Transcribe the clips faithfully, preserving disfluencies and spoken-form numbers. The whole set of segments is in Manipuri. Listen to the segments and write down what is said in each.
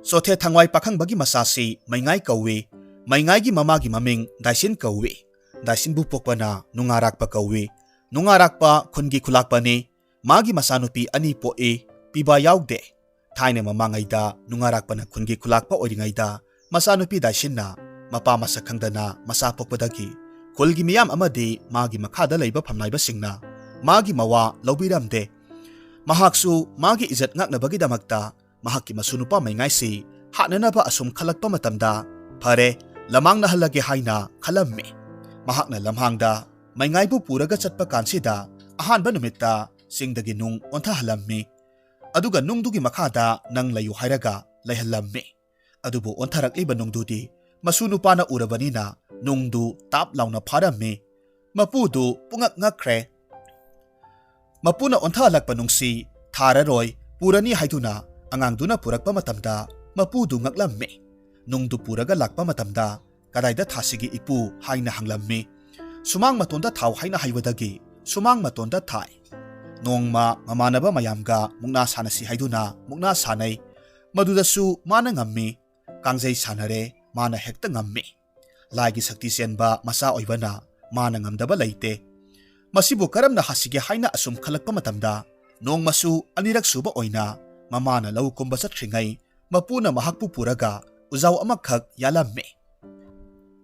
ꯆꯣꯊꯦ ꯊꯥꯡꯋꯥꯏ ꯄꯥꯈꯪꯕꯒꯤ ꯃꯆꯥꯁꯤ ꯃꯩꯉꯥꯏ ꯀꯧꯏ꯫ ꯃꯩꯉꯥꯏꯒꯤ ꯃꯃꯥꯒꯤ ꯃꯃꯤꯡ ꯗꯥꯏꯁꯤꯟ ꯀꯧꯏ꯫ ꯗꯥꯏꯁꯤꯟꯕꯨ ꯄꯣꯛꯄꯅ ꯅꯨꯡꯉꯥꯔꯥꯛꯄ ꯀꯧꯏ꯫ ꯅꯨꯡꯉꯥꯔꯥꯛꯄ ꯈꯨꯟꯒꯤ ꯈꯨꯂꯥꯛꯄꯅꯤ꯫ ꯃꯥꯒꯤ ꯃꯆꯥꯅꯨꯄꯤ ꯑꯅꯤ ꯄꯣꯛꯏ꯫ ꯄꯤꯕ ꯌꯥꯎꯗꯦ꯫ ꯊꯥꯏꯅ ꯃꯃꯥꯡꯉꯩꯗ ꯅꯨꯡꯉꯥꯔꯥꯛꯄꯅ ꯈꯨꯟꯒꯤ ꯈꯨꯂꯥꯛꯄ ꯑꯣꯏꯔꯤꯉꯩꯗ ꯃꯆꯥꯅꯨꯄꯤ ꯗꯥꯏꯁꯤꯟꯅ ꯃꯄꯥ ꯃꯁꯛ ꯈꯪꯗꯅ ꯃꯆꯥ ꯄꯣꯛꯄꯗꯒꯤ ꯈꯨꯜꯒꯤ ꯃꯤꯌꯥꯝ ꯑꯃꯗꯤ ꯃꯥꯒꯤ ꯃꯈꯥꯗ ꯂꯩꯕ ꯐꯝꯅꯥꯏꯕꯁꯤꯡꯅ ꯃꯥꯒꯤ ꯃꯋꯥ ꯂꯧꯕꯤꯔꯝꯗꯦ꯫ ꯃꯍꯥꯛꯁꯨ ꯃꯥꯒꯤ ꯏꯖꯠ ꯉꯥꯛꯅꯕꯒꯤꯗꯃꯛꯇ ꯃꯍꯥꯛꯀꯤ ꯃꯁꯨ ꯅꯨꯄꯥ ꯃꯩꯉꯥꯏꯁꯤ ꯍꯥꯠꯅꯅꯕ ꯑꯁꯨꯝ ꯈꯜꯂꯛꯄ ꯃꯇꯝꯗ, "ꯐꯔꯦ, ꯂꯃꯥꯡꯅꯍꯜꯂꯒꯦ" ꯍꯥꯏꯅ ꯈꯜꯂꯝꯃꯤ꯫ ꯃꯍꯥꯛꯅ ꯂꯝꯍꯥꯡꯗ ꯃꯩꯉꯥꯏꯕꯨ ꯄꯨꯔꯒ ꯆꯠꯄ ꯀꯥꯟꯁꯤꯗ ꯑꯍꯥꯟꯕ ꯅꯨꯃꯤꯠꯇ ꯆꯤꯡꯗꯒꯤ ꯅꯨꯡ ꯑꯣꯟꯊꯍꯜꯂꯝꯃꯤ꯫ ꯑꯗꯨꯒ ꯅꯨꯡꯗꯨꯒꯤ ꯃꯈꯥꯗ ꯅꯪ ꯂꯩꯌꯨ ꯍꯥꯏꯔꯒ ꯂꯩꯍꯜꯂꯝꯃꯤ꯫ ꯑꯗꯨꯕꯨ ꯑꯣꯟꯊꯔꯛꯂꯤꯕ ꯅꯨꯡꯗꯨꯗꯤ ꯃꯁꯨ ꯅꯨꯄꯥꯅ ꯎꯔꯕꯅꯤꯅ ꯅꯨꯡꯗꯨ ꯇꯥꯞ ꯂꯥꯎꯅ ꯐꯥꯔꯝꯃꯤ꯫ ꯃꯄꯨꯗꯨ ꯄꯨꯡꯉꯛ ꯉꯛꯈ꯭ꯔꯦ꯫ ꯃꯄꯨꯅ ꯑꯣꯟꯊꯍꯜꯂꯛꯄ ꯅꯨꯡꯁꯤ ꯊꯥꯔꯔꯣꯏ, ꯄꯨꯔꯅꯤ ꯍꯥꯏꯗꯨꯅ ꯑꯉꯥꯡꯗꯨꯅ ꯄꯨꯔꯛꯄ ꯃꯇꯝꯗ ꯃꯄꯨꯗꯨ ꯉꯛꯂꯝꯃꯤ꯫ ꯅꯨꯡꯗꯨ ꯄꯨꯔꯒ ꯂꯥꯛꯄ ꯃꯇꯝꯗ, "ꯀꯗꯥꯏꯗ ꯊꯥꯁꯤꯒꯦ ꯏꯄꯨ?" ꯍꯥꯏꯅ ꯍꯪꯂꯝꯃꯤ꯫ "ꯁꯨꯃꯥꯡ ꯃꯇꯣꯟꯗ ꯊꯥꯎ" ꯍꯥꯏꯅ ꯍꯥꯏꯕꯗꯒꯤ ꯁꯨꯃꯥꯡ ꯃꯇꯣꯟꯗ ꯊꯥꯏ꯫ ꯅꯣꯡꯃ ꯃꯃꯥꯟꯅꯕ ꯃꯌꯥꯝꯒ ꯃꯨꯛꯅꯥ ꯁꯥꯟꯅꯁꯤ ꯍꯥꯏꯗꯨꯅ ꯃꯨꯛꯅꯥ ꯁꯥꯟꯅꯩ꯫ ꯃꯗꯨꯗꯁꯨ ꯃꯥꯅ ꯉꯝꯃꯤ꯫ ꯀꯥꯡꯖꯩ ꯁꯥꯟꯅꯔꯦ, ꯃꯥꯅ ꯍꯦꯛꯇ ꯉꯝꯃꯤ꯫ ꯂꯥꯏꯒꯤ ꯁꯛꯇꯤ ꯆꯦꯟꯕ ꯃꯆꯥ ꯑꯣꯏꯕꯅ ꯃꯥꯅ ꯉꯝꯗꯕ ꯂꯩꯇꯦ꯫ ꯃꯁꯤꯕꯨ ꯀꯔꯝꯅ ꯍꯥꯠꯁꯤꯒꯦ ꯍꯥꯏꯅ ꯑꯁꯨꯝ ꯈꯜꯂꯛꯄ ꯃꯇꯝꯗ, ꯅꯣꯡꯃꯁꯨ ꯑꯅꯤꯔꯛ ꯁꯨꯕ ꯑꯣꯏꯅ ꯃꯃꯥꯅ ꯂꯧ ꯀꯨꯝꯕ ꯆꯠꯈ꯭ꯔꯤꯉꯩ ꯃꯄꯨꯅ ꯃꯍꯥꯛꯄꯨ ꯄꯨꯔꯒ ꯎꯖꯥꯎ ꯑꯃꯈꯛ ꯌꯥꯜꯂꯝꯃꯤ꯫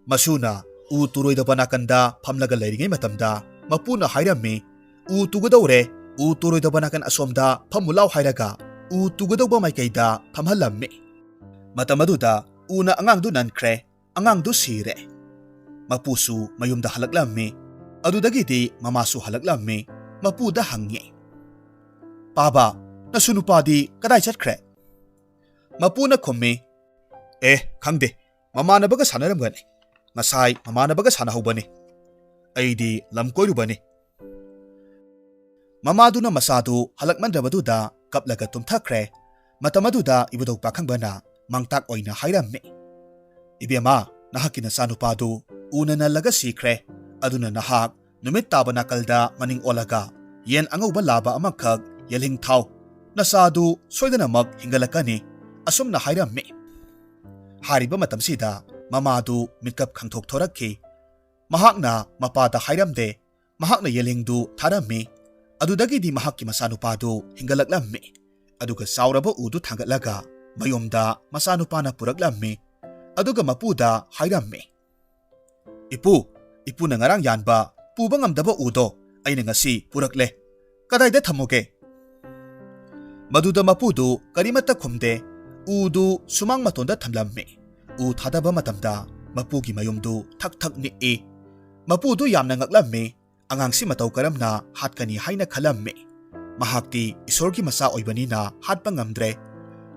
ꯃꯁꯨꯅ ꯎ ꯇꯨꯔꯣꯏꯗꯕ ꯅꯥꯀꯟꯗ ꯐꯝꯂꯒ ꯂꯩꯔꯤꯉꯩ ꯃꯇꯝꯗ ꯃꯄꯨꯅ ꯍꯥꯏꯔꯝꯃꯤ, "ꯎ ꯇꯨꯒꯗꯧꯔꯦ, ꯎ ꯇꯨꯔꯣꯏꯗꯕ ꯅꯥꯀꯟ ꯑꯁꯣꯝꯗ ꯐꯝꯃꯨ ꯂꯥꯎ" ꯍꯥꯏꯔꯒ ꯎ ꯇꯨꯒꯗꯧꯕ ꯃꯥꯏꯀꯩꯗ ꯐꯝꯍꯜꯂꯝꯃꯤ꯫ ꯃꯇꯝ ꯑꯗꯨꯗ ꯎꯅ ꯑꯉꯥꯡꯗꯨ ꯅꯟꯈ꯭ꯔꯦ꯫ ꯑꯉꯥꯡꯗꯨ ꯁꯤꯔꯦ꯫ ꯃꯄꯨꯁꯨ ꯃꯌꯨꯝꯗ ꯍꯜꯂꯛꯂꯝꯃꯤ꯫ ꯑꯗꯨꯗꯒꯤꯗꯤ ꯃꯃꯥꯁꯨ ꯍꯜꯂꯛꯂꯝꯃꯤ꯫ ꯃꯄꯨꯗ ꯍꯪꯉꯤ, "ꯄꯥꯕ, ꯅꯁꯨ ꯅꯨꯄꯥꯗꯤ ꯀꯗꯥꯏ ꯆꯠꯈ꯭ꯔꯦ?" ꯃꯄꯨꯅ ꯈꯨꯝꯃꯤ, "ꯑꯦ, ꯈꯪꯗꯦ, ꯃꯃꯥꯟꯅꯕꯒ ꯁꯥꯟꯅꯔꯝꯒꯅꯤ꯫ ꯉꯁꯥꯏ ꯃꯃꯥꯟꯅꯕꯒ ꯁꯥꯟꯅꯍꯧꯕꯅꯤ꯫ ꯑꯩꯗꯤ ꯂꯝ ꯀꯣꯏꯔꯨꯕꯅꯤ꯫" ꯃꯃꯥꯗꯨꯅ ꯃꯆꯥꯗꯨ ꯍꯜꯂꯛꯃꯟꯗꯕꯗꯨꯗ ꯀꯞꯂꯒ ꯇꯨꯝꯊꯈ꯭ꯔꯦ꯫ ꯃꯇꯝ ꯑꯗꯨꯗ ꯏꯕꯨꯙꯧ ꯄꯥꯈꯪꯕꯅ ꯃꯥꯡꯇꯥꯛ ꯑꯣꯏꯅ ꯍꯥꯏꯔꯝꯃꯤ, "ꯏꯕꯦꯝꯃ, ꯅꯍꯥꯛꯀꯤ ꯅꯆꯥꯅꯨꯄꯥꯗꯨ ꯎꯅ ꯅꯜꯂꯒ ꯁꯤꯈ꯭ꯔꯦ꯫ ꯑꯗꯨꯅ ꯅꯍꯥꯛ ꯅꯨꯃꯤꯠ ꯇꯥꯕ ꯅꯥꯀꯜꯗ ꯃꯅꯤꯡ ꯑꯣꯜꯂꯒ ꯌꯦꯟ ꯑꯉꯧꯕ ꯂꯥꯕ ꯑꯃꯈꯛ ꯌꯦꯜꯍꯤꯡ ꯊꯥꯎ꯫ ꯅꯆꯥꯗꯨ ꯁꯣꯏꯗꯅꯃꯛ ꯍꯤꯡꯒꯠꯂꯛꯀꯅꯤ꯫ ꯑꯁꯨꯝꯅ ꯍꯥꯏꯔꯝꯃꯤ꯫ ꯍꯥꯏꯔꯤꯕ ꯃꯇꯝꯁꯤꯗ ꯃꯃꯥꯗꯨ ꯃꯤꯠꯀꯞ ꯈꯪꯊꯣꯛ ꯊꯣꯔꯛꯈꯤ꯫ ꯃꯍꯥꯛꯅ ꯃꯄꯥꯗ ꯍꯥꯏꯔꯝꯗꯦ꯫ ꯃꯍꯥꯛꯅ ꯌꯦꯂꯤꯡꯗꯨ ꯊꯥꯔꯝꯃꯤ꯫ ꯑꯗꯨꯗꯒꯤꯗꯤ ꯃꯍꯥꯛꯀꯤ ꯃꯆꯥꯅꯨꯄꯥꯗꯨ ꯍꯤꯡꯒꯠꯂꯛꯂꯝꯃꯤ꯫ ꯑꯗꯨꯒ ꯆꯥꯎꯔꯕ ꯎꯗꯨ ꯊꯥꯡꯒꯠꯂꯒ ꯃꯌꯨꯝꯗ ꯃꯆꯥꯅꯨꯄꯥꯅ ꯄꯨꯔꯛꯂꯝꯃꯤ꯫ ꯑꯗꯨꯒ ꯃꯄꯨꯗ ꯍꯥꯏꯔꯝꯃꯤ, "ꯏꯄꯨ, ꯏꯄꯨꯅ ꯉꯔꯥꯡ ꯌꯥꯟꯕ ꯄꯨꯕ ꯉꯝꯗꯕ ꯎꯗꯣ ꯑꯩꯅ ꯉꯁꯤ ꯄꯨꯔꯛꯂꯦ꯫ ꯀꯗꯥꯏꯗ ꯊꯝꯃꯨꯒꯦ?" ꯃꯗꯨꯗ ꯃꯄꯨꯗꯨ ꯀꯔꯤꯃꯠꯇ ꯈꯨꯝꯗꯦ꯫ ꯎꯗꯨ ꯁꯨꯃꯥꯡ ꯃꯇꯣꯟꯗ ꯊꯝꯂꯝꯃꯤ꯫ ꯎ ꯊꯥꯗꯕ ꯃꯇꯝꯗ ꯃꯄꯨꯒꯤ ꯃꯌꯨꯝꯗꯨ ꯊꯛ ꯊꯛ ꯅꯤꯛꯏ꯫ ꯃꯄꯨꯗꯨ ꯌꯥꯝꯅ ꯉꯛꯂꯝꯃꯤ꯫ ꯑꯉꯥꯡꯁꯤ ꯃꯇꯧ ꯀꯔꯝꯅ ꯍꯥꯠꯀꯅꯤ ꯍꯥꯏꯅ ꯈꯜꯂꯝꯃꯤ꯫ ꯃꯍꯥꯛꯇꯤ ꯏꯁꯣꯔꯒꯤ ꯃꯆꯥ ꯑꯣꯏꯕꯅꯤꯅ ꯍꯥꯠꯄ ꯉꯝꯗ꯭ꯔꯦ꯫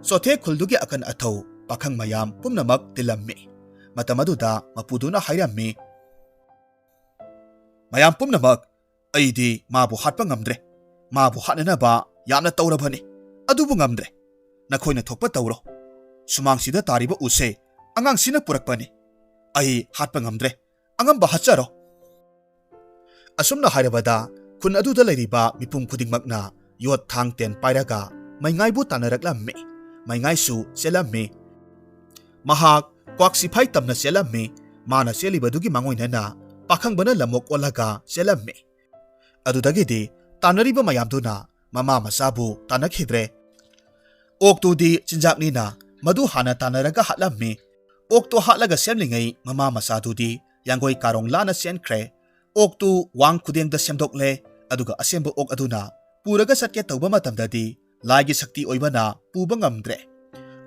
ꯆꯣꯊꯦ ꯈꯨꯜꯗꯨꯒꯤ ꯑꯀꯟ ꯑꯊꯧ ꯄꯥꯈꯪ ꯃꯌꯥꯝ ꯄꯨꯝꯅꯃꯛ ꯇꯤꯜꯂꯝꯃꯤ꯫ ꯃꯇꯝ ꯑꯗꯨꯗ ꯃꯄꯨꯗꯨꯅ ꯍꯥꯏꯔꯝꯃꯤ, "ꯃꯌꯥꯝ ꯄꯨꯝꯅꯃꯛ, ꯑꯩꯗꯤ ꯃꯥꯕꯨ ꯍꯥꯠꯄ ꯉꯝꯗ꯭ꯔꯦ꯫ ꯃꯥꯕꯨ ꯍꯥꯠꯅꯅꯕ ꯌꯥꯝꯅ ꯇꯧꯔꯕꯅꯤ, ꯑꯗꯨꯕꯨ ꯉꯝꯗ꯭ꯔꯦ꯫ ꯅꯈꯣꯏꯅ ꯊꯣꯛꯄ ꯇꯧꯔꯣ꯫ ꯁꯨꯃꯥꯡꯁꯤꯗ ꯇꯥꯔꯤꯕ ꯎꯁꯦ ꯑꯉꯥꯡꯁꯤꯅ ꯄꯨꯔꯛꯄꯅꯤ꯫ ꯑꯩ ꯍꯥꯠꯄ ꯉꯝꯗ꯭ꯔꯦ꯫ ꯑꯉꯝꯕ ꯍꯥꯠꯆꯔꯣ꯫" ꯑꯁꯨꯝꯅ ꯍꯥꯏꯔꯕꯗ ꯈꯨꯟ ꯑꯗꯨꯗ ꯂꯩꯔꯤꯕ ꯃꯤꯄꯨꯝ ꯈꯨꯗꯤꯡꯃꯛꯅ ꯌꯣꯠ ꯊꯥꯡ ꯇꯦꯟ ꯄꯥꯏꯔꯒ ꯃꯩꯉꯥꯏꯕꯨ ꯇꯥꯟꯅꯔꯛꯂꯝꯃꯤ꯫ ꯃꯩꯉꯥꯏꯁꯨ ꯆꯦꯜꯂꯝꯃꯤ꯫ ꯃꯍꯥꯛ ꯀ꯭ꯋꯥꯛ ꯁꯤꯐꯥꯏ ꯇꯝꯅ ꯆꯦꯜꯂꯝꯃꯤ꯫ ꯃꯥꯅ ꯆꯦꯜꯂꯤꯕꯗꯨꯒꯤ ꯃꯥꯡꯑꯣꯏꯅꯅ ꯄꯥꯈꯪꯕꯅ ꯂꯝꯑꯣꯛ ꯑꯣꯜꯂꯒ ꯆꯦꯜꯂꯝꯃꯤ꯫ ꯑꯗꯨꯗꯒꯤꯗꯤ ꯇꯥꯟꯅꯔꯤꯕ ꯃꯌꯥꯝꯗꯨꯅ ꯃꯃꯥ ꯃꯆꯥꯕꯨ ꯇꯥꯟꯅꯈꯤꯗ꯭ꯔꯦ꯫ ꯑꯣꯛꯇꯨꯗꯤ ꯆꯤꯟꯖꯥꯛꯅꯤꯅ ꯃꯗꯨ ꯍꯥꯟꯅ ꯇꯥꯟꯅꯔꯒ ꯍꯥꯠꯂꯝꯃꯤ꯫ ꯑꯣꯛꯇꯨ ꯍꯥꯠꯂꯒ ꯁꯦꯝꯂꯤꯉꯩ ꯃꯃꯥ ꯃꯆꯥꯗꯨꯗꯤ ꯌꯥꯡꯒꯣꯏ ꯀꯥꯔꯣꯡ ꯂꯥꯅ ꯆꯦꯟꯈ꯭ꯔꯦ꯫ ꯑꯣꯛꯇꯨ ꯋꯥꯡ ꯈꯨꯗꯦꯡꯗ ꯁꯦꯝꯗꯣꯛꯂꯦ, ꯑꯗꯨꯒ ꯑꯁꯦꯝꯕ ꯑꯣꯛ ꯑꯗꯨꯅ ꯄꯨꯔꯒ ꯆꯠꯀꯦ ꯇꯧꯕ ꯃꯇꯝꯗꯗꯤ ꯂꯥꯏꯒꯤ ꯁꯛꯇꯤ ꯑꯣꯏꯕꯅ ꯄꯨꯕ ꯉꯝꯗ꯭ꯔꯦ꯫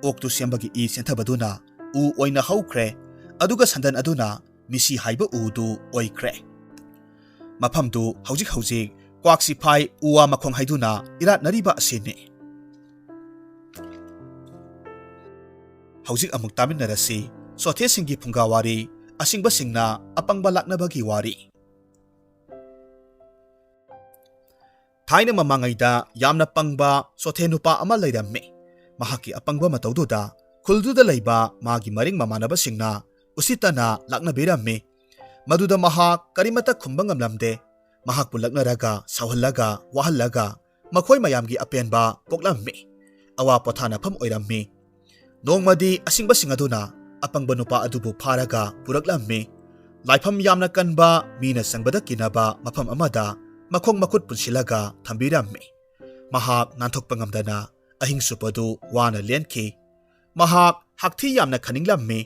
ꯑꯣꯛꯇꯨ ꯁꯦꯝꯕꯒꯤ ꯏ ꯆꯦꯟꯊꯕꯗꯨꯅ ꯎ ꯑꯣꯏꯅ ꯍꯧꯈ꯭ꯔꯦ, ꯑꯗꯨꯒ ꯁꯟꯗꯟ ꯑꯗꯨꯅ ꯃꯤꯁꯤ ꯍꯥꯏꯕ ꯎꯗꯨ ꯑꯣꯏꯈ꯭ꯔꯦ꯫ ꯃꯐꯝꯗꯨ ꯍꯧꯖꯤꯛ ꯍꯧꯖꯤꯛ ꯀ꯭ꯋꯥꯛ ꯁꯤꯐꯥꯏ ꯎ ꯋꯥ ꯃꯈꯣꯡ ꯍꯩꯗꯨꯅ ꯏꯔꯥꯠꯅꯔꯤꯕ ꯑꯁꯤꯅꯤ꯫ ꯍꯧꯖꯤꯛ ꯑꯃꯨꯛ ꯇꯥꯃꯤꯟꯅꯔꯁꯤ ꯆꯣꯊꯦꯁꯤꯡꯒꯤ ꯐꯨꯡꯒꯥ ꯋꯥꯔꯤ, ꯑꯁꯤꯡꯕꯁꯤꯡꯅ ꯑꯄꯪꯕ ꯂꯥꯛꯅꯕꯒꯤ ꯋꯥꯔꯤ꯫ ꯊꯥꯏꯅ ꯃꯃꯥꯡꯉꯩꯗ ꯌꯥꯝꯅ ꯄꯪꯕ ꯆꯣꯊꯦ ꯅꯨꯄꯥ ꯑꯃ ꯂꯩꯔꯝꯃꯤ꯫ ꯃꯍꯥꯛꯀꯤ ꯑꯄꯪꯕ ꯃꯇꯧꯗꯨꯗ ꯈꯨꯜꯗꯨꯗ ꯂꯩꯕ ꯃꯥꯒꯤ ꯃꯔꯤꯡ ꯃꯃꯥꯟꯅꯕꯁꯤꯡꯅ ꯎꯁꯤꯠꯇꯅ ꯂꯥꯛꯅꯕꯤꯔꯝꯃꯤ꯫ ꯃꯗꯨꯗ ꯃꯍꯥꯛ ꯀꯔꯤꯃꯠꯇ ꯈꯨꯝꯕ ꯉꯝꯂꯝꯗꯦ꯫ ꯃꯍꯥꯛꯄꯨ ꯂꯛꯅꯔꯒ, ꯁꯥꯎꯍꯜꯂꯒ, ꯋꯥꯍꯜꯂꯒ ꯃꯈꯣꯏ ꯃꯌꯥꯝꯒꯤ ꯑꯄꯦꯟꯕ ꯄꯣꯛꯂꯝꯃꯤ꯫ ꯑꯋꯥ ꯄꯣꯊꯥꯅꯐꯝ ꯑꯣꯏꯔꯝꯃꯤ꯫ ꯅꯣꯡꯃꯗꯤ ꯑꯁꯤꯡꯕꯁꯤꯡ ꯑꯗꯨꯅ ꯑꯄꯪꯕ ꯅꯨꯄꯥ ꯑꯗꯨꯕꯨ ꯐꯥꯔꯒ ꯄꯨꯔꯛꯂꯝꯃꯤ꯫ ꯂꯥꯏꯐꯝ ꯌꯥꯝꯅ ꯀꯟꯕ, ꯃꯤꯅ ꯆꯪꯕꯗ ꯀꯤꯅꯕ ꯃꯐꯝ ꯑꯃꯗ ꯃꯈꯣꯡ ꯃꯈꯨꯠ ꯄꯨꯟꯁꯤꯜꯂꯒ ꯊꯝꯕꯤꯔꯝꯃꯤ꯫ ꯃꯍꯥꯛ ꯅꯥꯟꯊꯣꯛꯄ ꯉꯝꯗꯅ ꯑꯍꯤꯡ ꯆꯨꯞꯄꯗꯨ ꯋꯥꯅ ꯂꯦꯟꯈꯤ꯫ ꯃꯍꯥꯛ ꯍꯥꯛꯊꯤ ꯌꯥꯝꯅ ꯈꯟꯅꯤꯡꯂꯝꯃꯤ꯫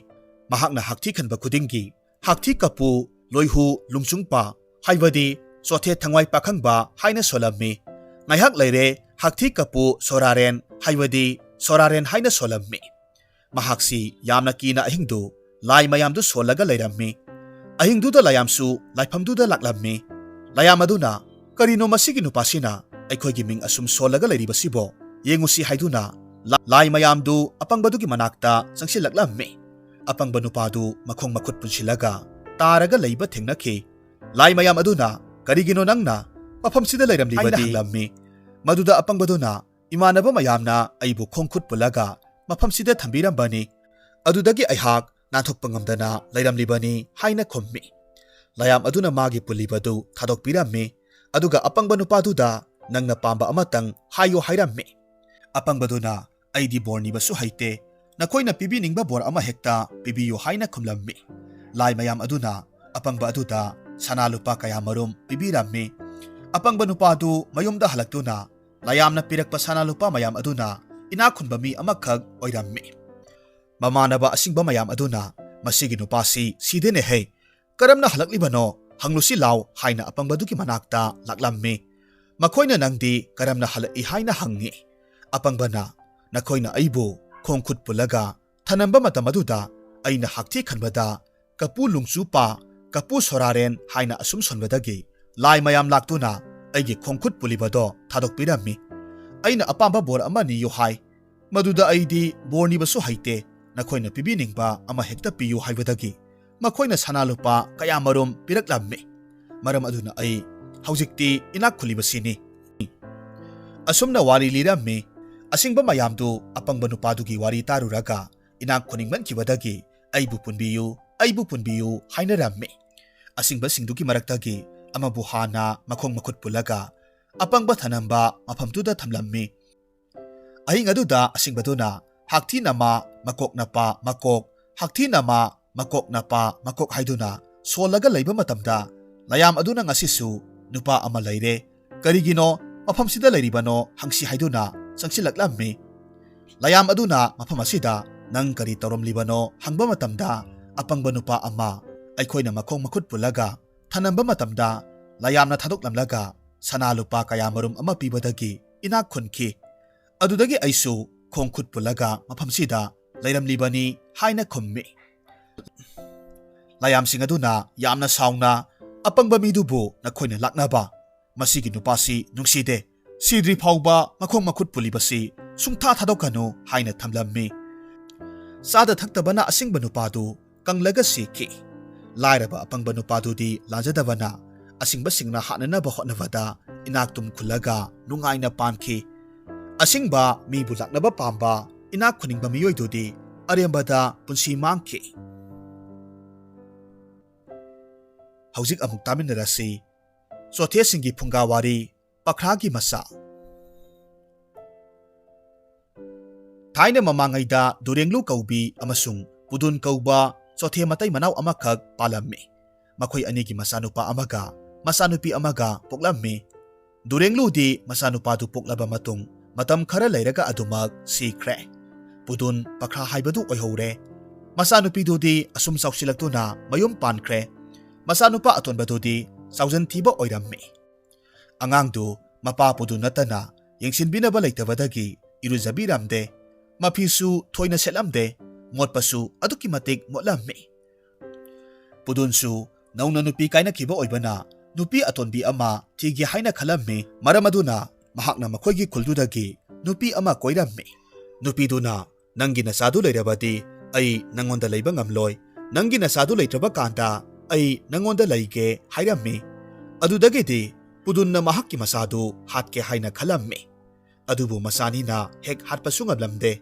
ꯃꯍꯥꯛꯅ ꯍꯥꯛꯊꯤ ꯈꯟꯕ ꯈꯨꯗꯤꯡꯒꯤ ꯍꯥꯛꯊꯤ ꯀꯞꯄꯨ ꯂꯣꯏꯍꯨ ꯂꯨꯡꯆꯨꯡꯄ, ꯍꯥꯏꯕꯗꯤ ꯆꯣꯊꯦ ꯊꯪꯋꯥꯏ ꯄꯥꯈꯪꯕ ꯍꯥꯏꯅ ꯁꯣꯜꯂꯝꯃꯤ꯫ ꯉꯥꯏꯍꯥꯛ ꯂꯩꯔꯦ ꯍꯥꯛꯊꯤ ꯀꯞꯄꯨ ꯁꯣꯔꯥꯔꯦꯟ, ꯍꯥꯏꯕꯗꯤ ꯁꯣꯔꯥꯔꯦꯟ ꯍꯥꯏꯅ ꯁꯣꯜꯂꯝꯃꯤ꯫ ꯃꯍꯥꯛꯁꯤ ꯌꯥꯝꯅ ꯀꯤꯅ ꯑꯍꯤꯡꯗꯨ ꯂꯥꯏ ꯃꯌꯥꯝꯗꯨ ꯁꯣꯜꯂꯒ ꯂꯩꯔꯝꯃꯤ꯫ ꯑꯍꯤꯡꯗꯨꯗ ꯂꯥꯏꯌꯥꯝꯁꯨ ꯂꯥꯏꯐꯝꯗꯨꯗ ꯂꯥꯛꯂꯝꯃꯤ꯫ ꯂꯥꯏꯌꯥꯝ ꯑꯗꯨꯅ, "ꯀꯔꯤꯅꯣ ꯃꯁꯤꯒꯤ ꯅꯨꯄꯥꯁꯤꯅ ꯑꯩꯈꯣꯏꯒꯤ ꯃꯤꯡ ꯑꯁꯨꯝ ꯁꯣꯜꯂꯒ ꯂꯩꯔꯤꯕꯁꯤꯕꯣ? ꯌꯦꯡꯉꯨꯁꯤ" ꯍꯥꯏꯗꯨꯅ ꯂꯥ-, ꯂꯥꯏ ꯃꯌꯥꯝꯗꯨ ꯑꯄꯪꯕꯗꯨꯒꯤ ꯃꯅꯥꯛꯇ ꯆꯪꯁꯤꯜꯂꯛꯂꯝꯃꯤ꯫ ꯑꯄꯪꯕ ꯅꯨꯄꯥꯗꯨ ꯃꯈꯣꯡ ꯃꯈꯨꯠ ꯄꯨꯟꯁꯤꯜꯂꯒ ꯇꯥꯔꯒ ꯂꯩꯕ ꯊꯦꯡꯅꯈꯤ꯫ ꯂꯥꯏ ꯃꯌꯥꯝ ꯑꯗꯨꯅ, "ꯀꯔꯤꯒꯤꯅꯣ ꯅꯪꯅ ꯃꯐꯝꯁꯤꯗ ꯂꯩꯔꯝꯂꯤꯕꯗꯤ?" ꯍꯥꯏꯅ ꯍꯪꯂꯝꯃꯤ꯫ ꯃꯗꯨꯗ ꯑꯄꯪꯕꯗꯨꯅ, "ꯏꯃꯥꯟꯅꯕ ꯃꯌꯥꯝꯅ ꯑꯩꯕꯨ ꯈꯣꯡ ꯈꯨꯠ ꯄꯨꯜꯂꯒ ꯃꯐꯝꯁꯤꯗ ꯊꯝꯕꯤꯔꯝꯕꯅꯤ꯫ ꯑꯗꯨꯗꯒꯤ ꯑꯩꯍꯥꯛ ꯅꯥꯟꯊꯣꯛꯄ ꯉꯝꯗꯅ ꯂꯩꯔꯝꯂꯤꯕꯅꯤ" ꯍꯥꯏꯅ ꯈꯨꯝꯃꯤ꯫ ꯂꯥꯏꯌꯥꯝ ꯑꯗꯨꯅ ꯃꯥꯒꯤ ꯄꯨꯜꯂꯤꯕꯗꯨ ꯊꯥꯗꯣꯛꯄꯤꯔꯝꯃꯤ꯫ ꯑꯗꯨꯒ ꯑꯄꯪꯕ ꯅꯨꯄꯥꯗꯨꯗ, "ꯅꯪꯅ ꯄꯥꯝꯕ ꯑꯃꯇꯪ ꯍꯥꯏꯌꯨ" ꯍꯥꯏꯔꯝꯃꯤ꯫ ꯑꯄꯪꯕꯗꯨꯅ, "ꯑꯩꯗꯤ ꯕꯣꯔ ꯅꯤꯕꯁꯨ ꯍꯩꯇꯦ, ꯅꯈꯣꯏꯅ ꯄꯤꯕꯤꯅꯤꯡꯕ ꯕꯣꯔ ꯑꯃ ꯍꯦꯛꯇ ꯄꯤꯕꯤꯌꯨ" ꯍꯥꯏꯅ ꯈꯨꯝꯂꯝꯃꯤ꯫ ꯂꯥꯏ ꯃꯌꯥꯝ ꯑꯗꯨꯅ ꯑꯄꯪꯕ ꯑꯗꯨꯗ ꯁꯅꯥ ꯂꯨꯄꯥ ꯀꯌꯥꯃꯔꯨꯝ ꯄꯤꯕꯤꯔꯝꯃꯤ꯫ ꯑꯄꯪꯕ ꯅꯨꯄꯥꯗꯨ ꯃꯌꯨꯝꯗ ꯍꯜꯂꯛꯇꯨꯅ ꯂꯥꯏꯌꯥꯝꯅ ꯄꯤꯔꯛꯄ ꯁꯅꯥ ꯂꯨꯄꯥ ꯃꯌꯥꯝ ꯑꯗꯨꯅ ꯏꯅꯥꯛ ꯈꯨꯟꯕ ꯃꯤ ꯑꯃꯈꯛ ꯑꯣꯏꯔꯝꯃꯤ꯫ ꯃꯃꯥꯟꯅꯕ ꯑꯁꯤꯡꯕ ꯃꯌꯥꯝ ꯑꯗꯨꯅ, "ꯃꯁꯤꯒꯤ ꯅꯨꯄꯥꯁꯤ ꯁꯤꯗꯦꯅꯦꯍꯦ, ꯀꯔꯝꯅ ꯍꯜꯂꯛꯂꯤꯕꯅꯣ? ꯍꯪꯂꯨꯁꯤ ꯂꯥꯎ" ꯍꯥꯏꯅ ꯑꯄꯪꯕꯗꯨꯒꯤ ꯃꯅꯥꯛꯇ ꯂꯥꯛꯂꯝꯃꯤ꯫ ꯃꯈꯣꯏꯅ, "ꯅꯪꯗꯤ ꯀꯔꯝꯅ ꯍꯜꯂꯛꯏ?" ꯍꯥꯏꯅ ꯍꯪꯉꯤ꯫ ꯑꯄꯪꯕꯅ, "ꯅꯈꯣꯏꯅ ꯑꯩꯕꯨ ꯈꯣꯡ ꯈꯨꯠ ꯄꯨꯜꯂꯒ ꯊꯅꯝꯕ ꯃꯇꯝ ꯑꯗꯨꯗ ꯑꯩꯅ ꯍꯥꯛꯊꯤ ꯈꯟꯕꯗ ꯀꯄꯨ ꯂꯨꯡꯆꯨꯄꯥ, ꯀꯄꯨ ꯁꯣꯔꯥꯔꯦꯟ ꯍꯥꯏꯅ ꯑꯁꯨꯝ ꯁꯣꯟꯕꯗꯒꯤ ꯂꯥꯏ ꯃꯌꯥꯝ ꯂꯥꯛꯇꯨꯅ ꯑꯩꯒꯤ ꯈꯣꯡ ꯈꯨꯠ ꯄꯨꯜꯂꯤꯕꯗꯣ ꯊꯥꯗꯣꯛꯄꯤꯔꯝꯃꯤ꯫ ꯑꯩꯅ ꯑꯄꯥꯝꯕ ꯕꯣꯔ ꯑꯃ ꯅꯤꯌꯨ ꯍꯥꯏ꯫ ꯃꯗꯨꯗ ꯑꯩꯗꯤ ꯕꯣꯔ ꯅꯤꯕꯁꯨ ꯍꯩꯇꯦ, ꯅꯈꯣꯏꯅ ꯄꯤꯕꯤꯅꯤꯡꯕ ꯑꯃ ꯍꯦꯛꯇ ꯄꯤꯌꯨ" ꯍꯥꯏꯕꯗꯒꯤ ꯃꯈꯣꯏꯅ ꯁꯅꯥ ꯂꯨꯄꯥ ꯀꯌꯥꯃꯔꯨꯝ ꯄꯤꯔꯛꯂꯝꯃꯤ꯫ ꯃꯔꯝ ꯑꯗꯨꯅ ꯑꯩ ꯍꯧꯖꯤꯛꯇꯤ ꯏꯅꯥꯛ ꯈꯨꯜꯂꯤꯕꯁꯤꯅꯤ꯫ ꯑꯁꯨꯝꯅ ꯋꯥꯔꯤ ꯂꯤꯔꯝꯃꯤ꯫ ꯑꯁꯤꯡꯕ ꯃꯌꯥꯝꯗꯨ ꯑꯄꯪꯕ ꯅꯨꯄꯥꯗꯨꯒꯤ ꯋꯥꯔꯤ ꯇꯥꯔꯨꯔꯒ ꯏꯅꯥꯛ ꯈꯨꯅꯤꯡꯃꯟꯈꯤꯕꯗꯒꯤ "ꯑꯩꯕꯨ ꯄꯨꯟꯕꯤꯌꯨ, ꯑꯩꯕꯨ ꯄꯨꯟꯕꯤꯌꯨ" ꯍꯥꯏꯅꯔꯝꯃꯤ꯫ ꯑꯁꯤꯡꯕꯁꯤꯡꯗꯨꯒꯤ ꯃꯔꯛꯇꯒꯤ ꯑꯃꯕꯨ ꯍꯥꯟꯅ ꯃꯈꯣꯡ ꯃꯈꯨꯠ ꯄꯨꯜꯂꯒ ꯑꯄꯪꯕ ꯊꯅꯝꯕ ꯃꯐꯝꯗꯨꯗ ꯊꯝꯂꯝꯃꯤ꯫ ꯑꯍꯤꯡ ꯑꯗꯨꯗ ꯑꯁꯤꯡꯕꯗꯨꯅ ꯍꯥꯛꯊꯤ ꯅꯃꯥ, ꯃꯀꯣꯛ ꯅꯄꯥ, ꯃꯀꯣꯛ, ꯍꯥꯛꯊꯤ ꯅꯃꯥ, ꯃꯀꯣꯛ ꯅꯄꯥ, ꯃꯀꯣꯛ ꯍꯥꯏꯗꯨꯅ ꯁꯣꯜꯂꯒ ꯂꯩꯕ ꯃꯇꯝꯗ, ꯂꯥꯌꯥꯝ ꯑꯗꯨꯅ ꯉꯁꯤꯁꯨ ꯅꯨꯄꯥ ꯑꯃ ꯂꯩꯔꯦ, ꯀꯔꯤꯒꯤꯅꯣ ꯃꯐꯝꯁꯤꯗ ꯂꯩꯔꯤꯕꯅꯣ ꯍꯪꯁꯤ ꯍꯥꯏꯗꯨꯅ ꯆꯪꯁꯤꯜꯂꯛꯂꯝꯃꯤ꯫ ꯂꯥꯌꯥꯝ ꯑꯗꯨꯅ ꯃꯐꯝ ꯑꯁꯤꯗ ꯅꯪ ꯀꯔꯤ ꯇꯧꯔꯝꯂꯤꯕꯅꯣ ꯍꯪꯕ ꯃꯇꯝꯗ, ꯑꯄꯪꯕ ꯅꯨꯄꯥ ꯑꯃ ꯑꯩꯈꯣꯏꯅ ꯃꯈꯣꯡ ꯃꯈꯨꯠ ꯄꯨꯜꯂꯒ ꯊꯅꯝꯕ ꯃꯇꯝꯗ, ꯂꯥꯌꯥꯝꯅ ꯊꯥꯗꯣꯛꯂꯝꯂꯒ ꯁꯅꯥ ꯂꯨꯄꯥ ꯀꯌꯥꯃꯔꯨꯝ ꯑꯃ ꯄꯤꯕꯗꯒꯤ ꯏꯅꯥꯛ ꯈꯨꯟꯈꯤ꯫ ꯑꯗꯨꯗꯒꯤ ꯑꯩꯁꯨ ꯈꯣꯡ ꯈꯨꯠ ꯄꯨꯜꯂꯒ ꯃꯐꯝꯁꯤꯗ ꯂꯩꯔꯝꯂꯤꯕꯅꯤ ꯍꯥꯏꯅ ꯈꯨꯝꯃꯤ꯫ ꯂꯥꯌꯥꯝꯁꯤꯡ ꯑꯗꯨꯅ ꯌꯥꯝꯅ ꯁꯥꯎꯅ, "ꯑꯄꯪꯕ ꯃꯤꯗꯨꯕꯨ ꯅꯈꯣꯏꯅ ꯂꯥꯛꯅꯕ, ꯃꯁꯤꯒꯤ ꯅꯨꯄꯥꯁꯤ ꯅꯨꯡꯁꯤꯗꯦ, ꯁꯤꯗ꯭ꯔꯤ ꯐꯥꯎꯕ ꯃꯈꯣꯡ ꯃꯈꯨꯠ ꯄꯨꯜꯂꯤꯕꯁꯤ ꯁꯨꯡꯊꯥ ꯊꯥꯗꯣꯛꯀꯅꯨ" ꯍꯥꯏꯅ ꯊꯝꯂꯝꯃꯤ꯫ ꯆꯥꯗ ꯊꯛꯇꯕꯅ ꯑꯁꯤꯡꯕ ꯅꯨꯄꯥꯗꯨ ꯀꯪꯂꯒ ꯁꯤꯈꯤ꯫ ꯂꯥꯏꯔꯕ ꯑꯄꯪꯕ ꯅꯨꯄꯥꯗꯨꯗꯤ ꯂꯥꯟꯖꯗꯕꯅ ꯑꯁꯤꯡꯕꯁꯤꯡꯅ ꯍꯥꯠꯅꯅꯕ ꯍꯣꯠꯅꯕꯗ ꯏꯅꯥꯛꯇꯨꯝ ꯈꯨꯜꯂꯒ ꯅꯨꯡꯉꯥꯏꯅ ꯄꯥꯟꯈꯤ꯫ ꯑꯁꯤꯡꯕ ꯃꯤꯕꯨ ꯂꯥꯛꯅꯕ ꯄꯥꯝꯕ, ꯏꯅꯥꯛ ꯈꯨꯟꯅꯤꯡꯕ ꯃꯤꯑꯣꯏꯗꯨꯗꯤ ꯑꯔꯦꯝꯕꯗ ꯄꯨꯟꯁꯤ ꯃꯥꯡꯈꯤ꯫ ꯍꯧꯖꯤꯛ ꯑꯃꯨꯛ ꯇꯥꯃꯤꯟꯅꯔꯁꯤ꯫ ꯆꯣꯊꯦꯁꯤꯡꯒꯤ ꯐꯨꯡꯒꯥ ꯋꯥꯔꯤ, ꯄꯈ꯭ꯔꯥꯒꯤ ꯃꯆꯥ꯫ ꯊꯥꯏꯅ ꯃꯃꯥꯡꯉꯩꯗ ꯗꯨꯔꯦꯡꯂꯨ ꯀꯧꯕꯤ ꯑꯃꯁꯨꯡ ꯄꯨꯗꯨꯟ ꯀꯧꯕ ꯆꯣꯊꯦ ꯃꯇꯩ ꯃꯅꯥꯎ ꯑꯃꯈꯛ ꯄꯥꯜꯂꯝꯃꯤ꯫ ꯃꯈꯣꯏ ꯑꯅꯤꯒꯤ ꯃꯆꯥꯅꯨꯄꯥ ꯑꯃꯒ ꯃꯆꯥꯅꯨꯄꯤ ꯑꯃꯒ ꯄꯣꯛꯂꯝꯃꯤ꯫ ꯗꯨꯔꯦꯡꯂꯨꯗꯤ ꯃꯆꯥꯅꯨꯄꯥꯗꯨ ꯄꯣꯛꯂꯕ ꯃꯇꯨꯡ ꯃꯇꯝ ꯈꯔ ꯂꯩꯔꯒ ꯑꯗꯨꯃꯛ ꯁꯤꯈ꯭ꯔꯦ꯫ ꯄꯨꯗꯨꯟ ꯄꯈ꯭ꯔꯥ ꯍꯥꯏꯕꯗꯨ ꯑꯣꯏꯍꯧꯔꯦ꯫ ꯃꯆꯥꯅꯨꯄꯤꯗꯨꯗꯤ ꯑꯁꯨꯝ ꯆꯥꯎꯁꯤꯜꯂꯛꯇꯨꯅ ꯃꯌꯨꯝ ꯄꯥꯟꯈ꯭ꯔꯦ꯫ ꯃꯆꯥꯅꯨꯄꯥ ꯑꯇꯣꯟꯕꯗꯨꯗꯤ ꯆꯥꯎꯖꯟ ꯊꯤꯕ ꯑꯣꯏꯔꯝꯃꯤ꯫ ꯑꯉꯥꯡꯗꯨ ꯃꯄꯥ ꯄꯨꯗꯨꯟ ꯅꯠꯇꯅ ꯌꯦꯡꯁꯤꯟꯕꯤꯅꯕ ꯂꯩꯇꯕꯗꯒꯤ ꯏꯔꯨꯖꯕꯤꯔꯝꯗꯦ꯫ ꯃꯐꯤꯁꯨ ꯊꯣꯏꯅ ꯁꯦꯠꯂꯝꯗꯦ꯫ ꯃꯣꯠꯄꯁꯨ ꯑꯗꯨꯛꯀꯤ ꯃꯇꯤꯛ ꯃꯣꯠꯂꯝꯃꯤ꯫ ꯄꯨꯗꯨꯟꯁꯨ ꯅꯧꯅ ꯅꯨꯄꯤ ꯀꯥꯏꯅꯈꯤꯕ ꯑꯣꯏꯕꯅ ꯅꯨꯄꯤ ꯑꯇꯣꯟꯕꯤ ꯑꯃ ꯊꯤꯒꯦ ꯍꯥꯏꯅ ꯈꯜꯂꯝꯃꯤ꯫ ꯃꯔꯝ ꯑꯗꯨꯅ ꯃꯍꯥꯛꯅ ꯃꯈꯣꯏꯒꯤ ꯈꯨꯜꯗꯨꯗꯒꯤ ꯅꯨꯄꯤ ꯑꯃ ꯀꯣꯏꯔꯝꯃꯤ꯫ ꯅꯨꯄꯤꯗꯨꯅ, "ꯅꯪꯒꯤ ꯅꯆꯥꯗꯨ ꯂꯩꯔꯕꯗꯤ ꯑꯩ ꯅꯪꯉꯣꯟꯗ ꯂꯩꯕ ꯉꯝꯂꯣꯏ꯫ ꯅꯪꯒꯤ ꯅꯆꯥꯗꯨ ꯂꯩꯇ꯭ꯔꯕ ꯀꯥꯟꯗ ꯑꯩ ꯅꯪꯉꯣꯟꯗ ꯂꯩꯒꯦ" ꯍꯥꯏꯔꯝꯃꯤ꯫ ꯑꯗꯨꯗꯒꯤꯗꯤ ꯄꯨꯗꯨꯟꯅ ꯃꯍꯥꯛꯀꯤ ꯃꯆꯥꯗꯨ ꯍꯥꯠꯀꯦ ꯍꯥꯏꯅ ꯈꯜꯂꯝꯃꯤ꯫ ꯑꯗꯨꯕꯨ ꯃꯆꯥꯅꯤꯅ ꯍꯦꯛ ꯍꯥꯠꯄꯁꯨ ꯉꯝꯂꯝꯗꯦ꯫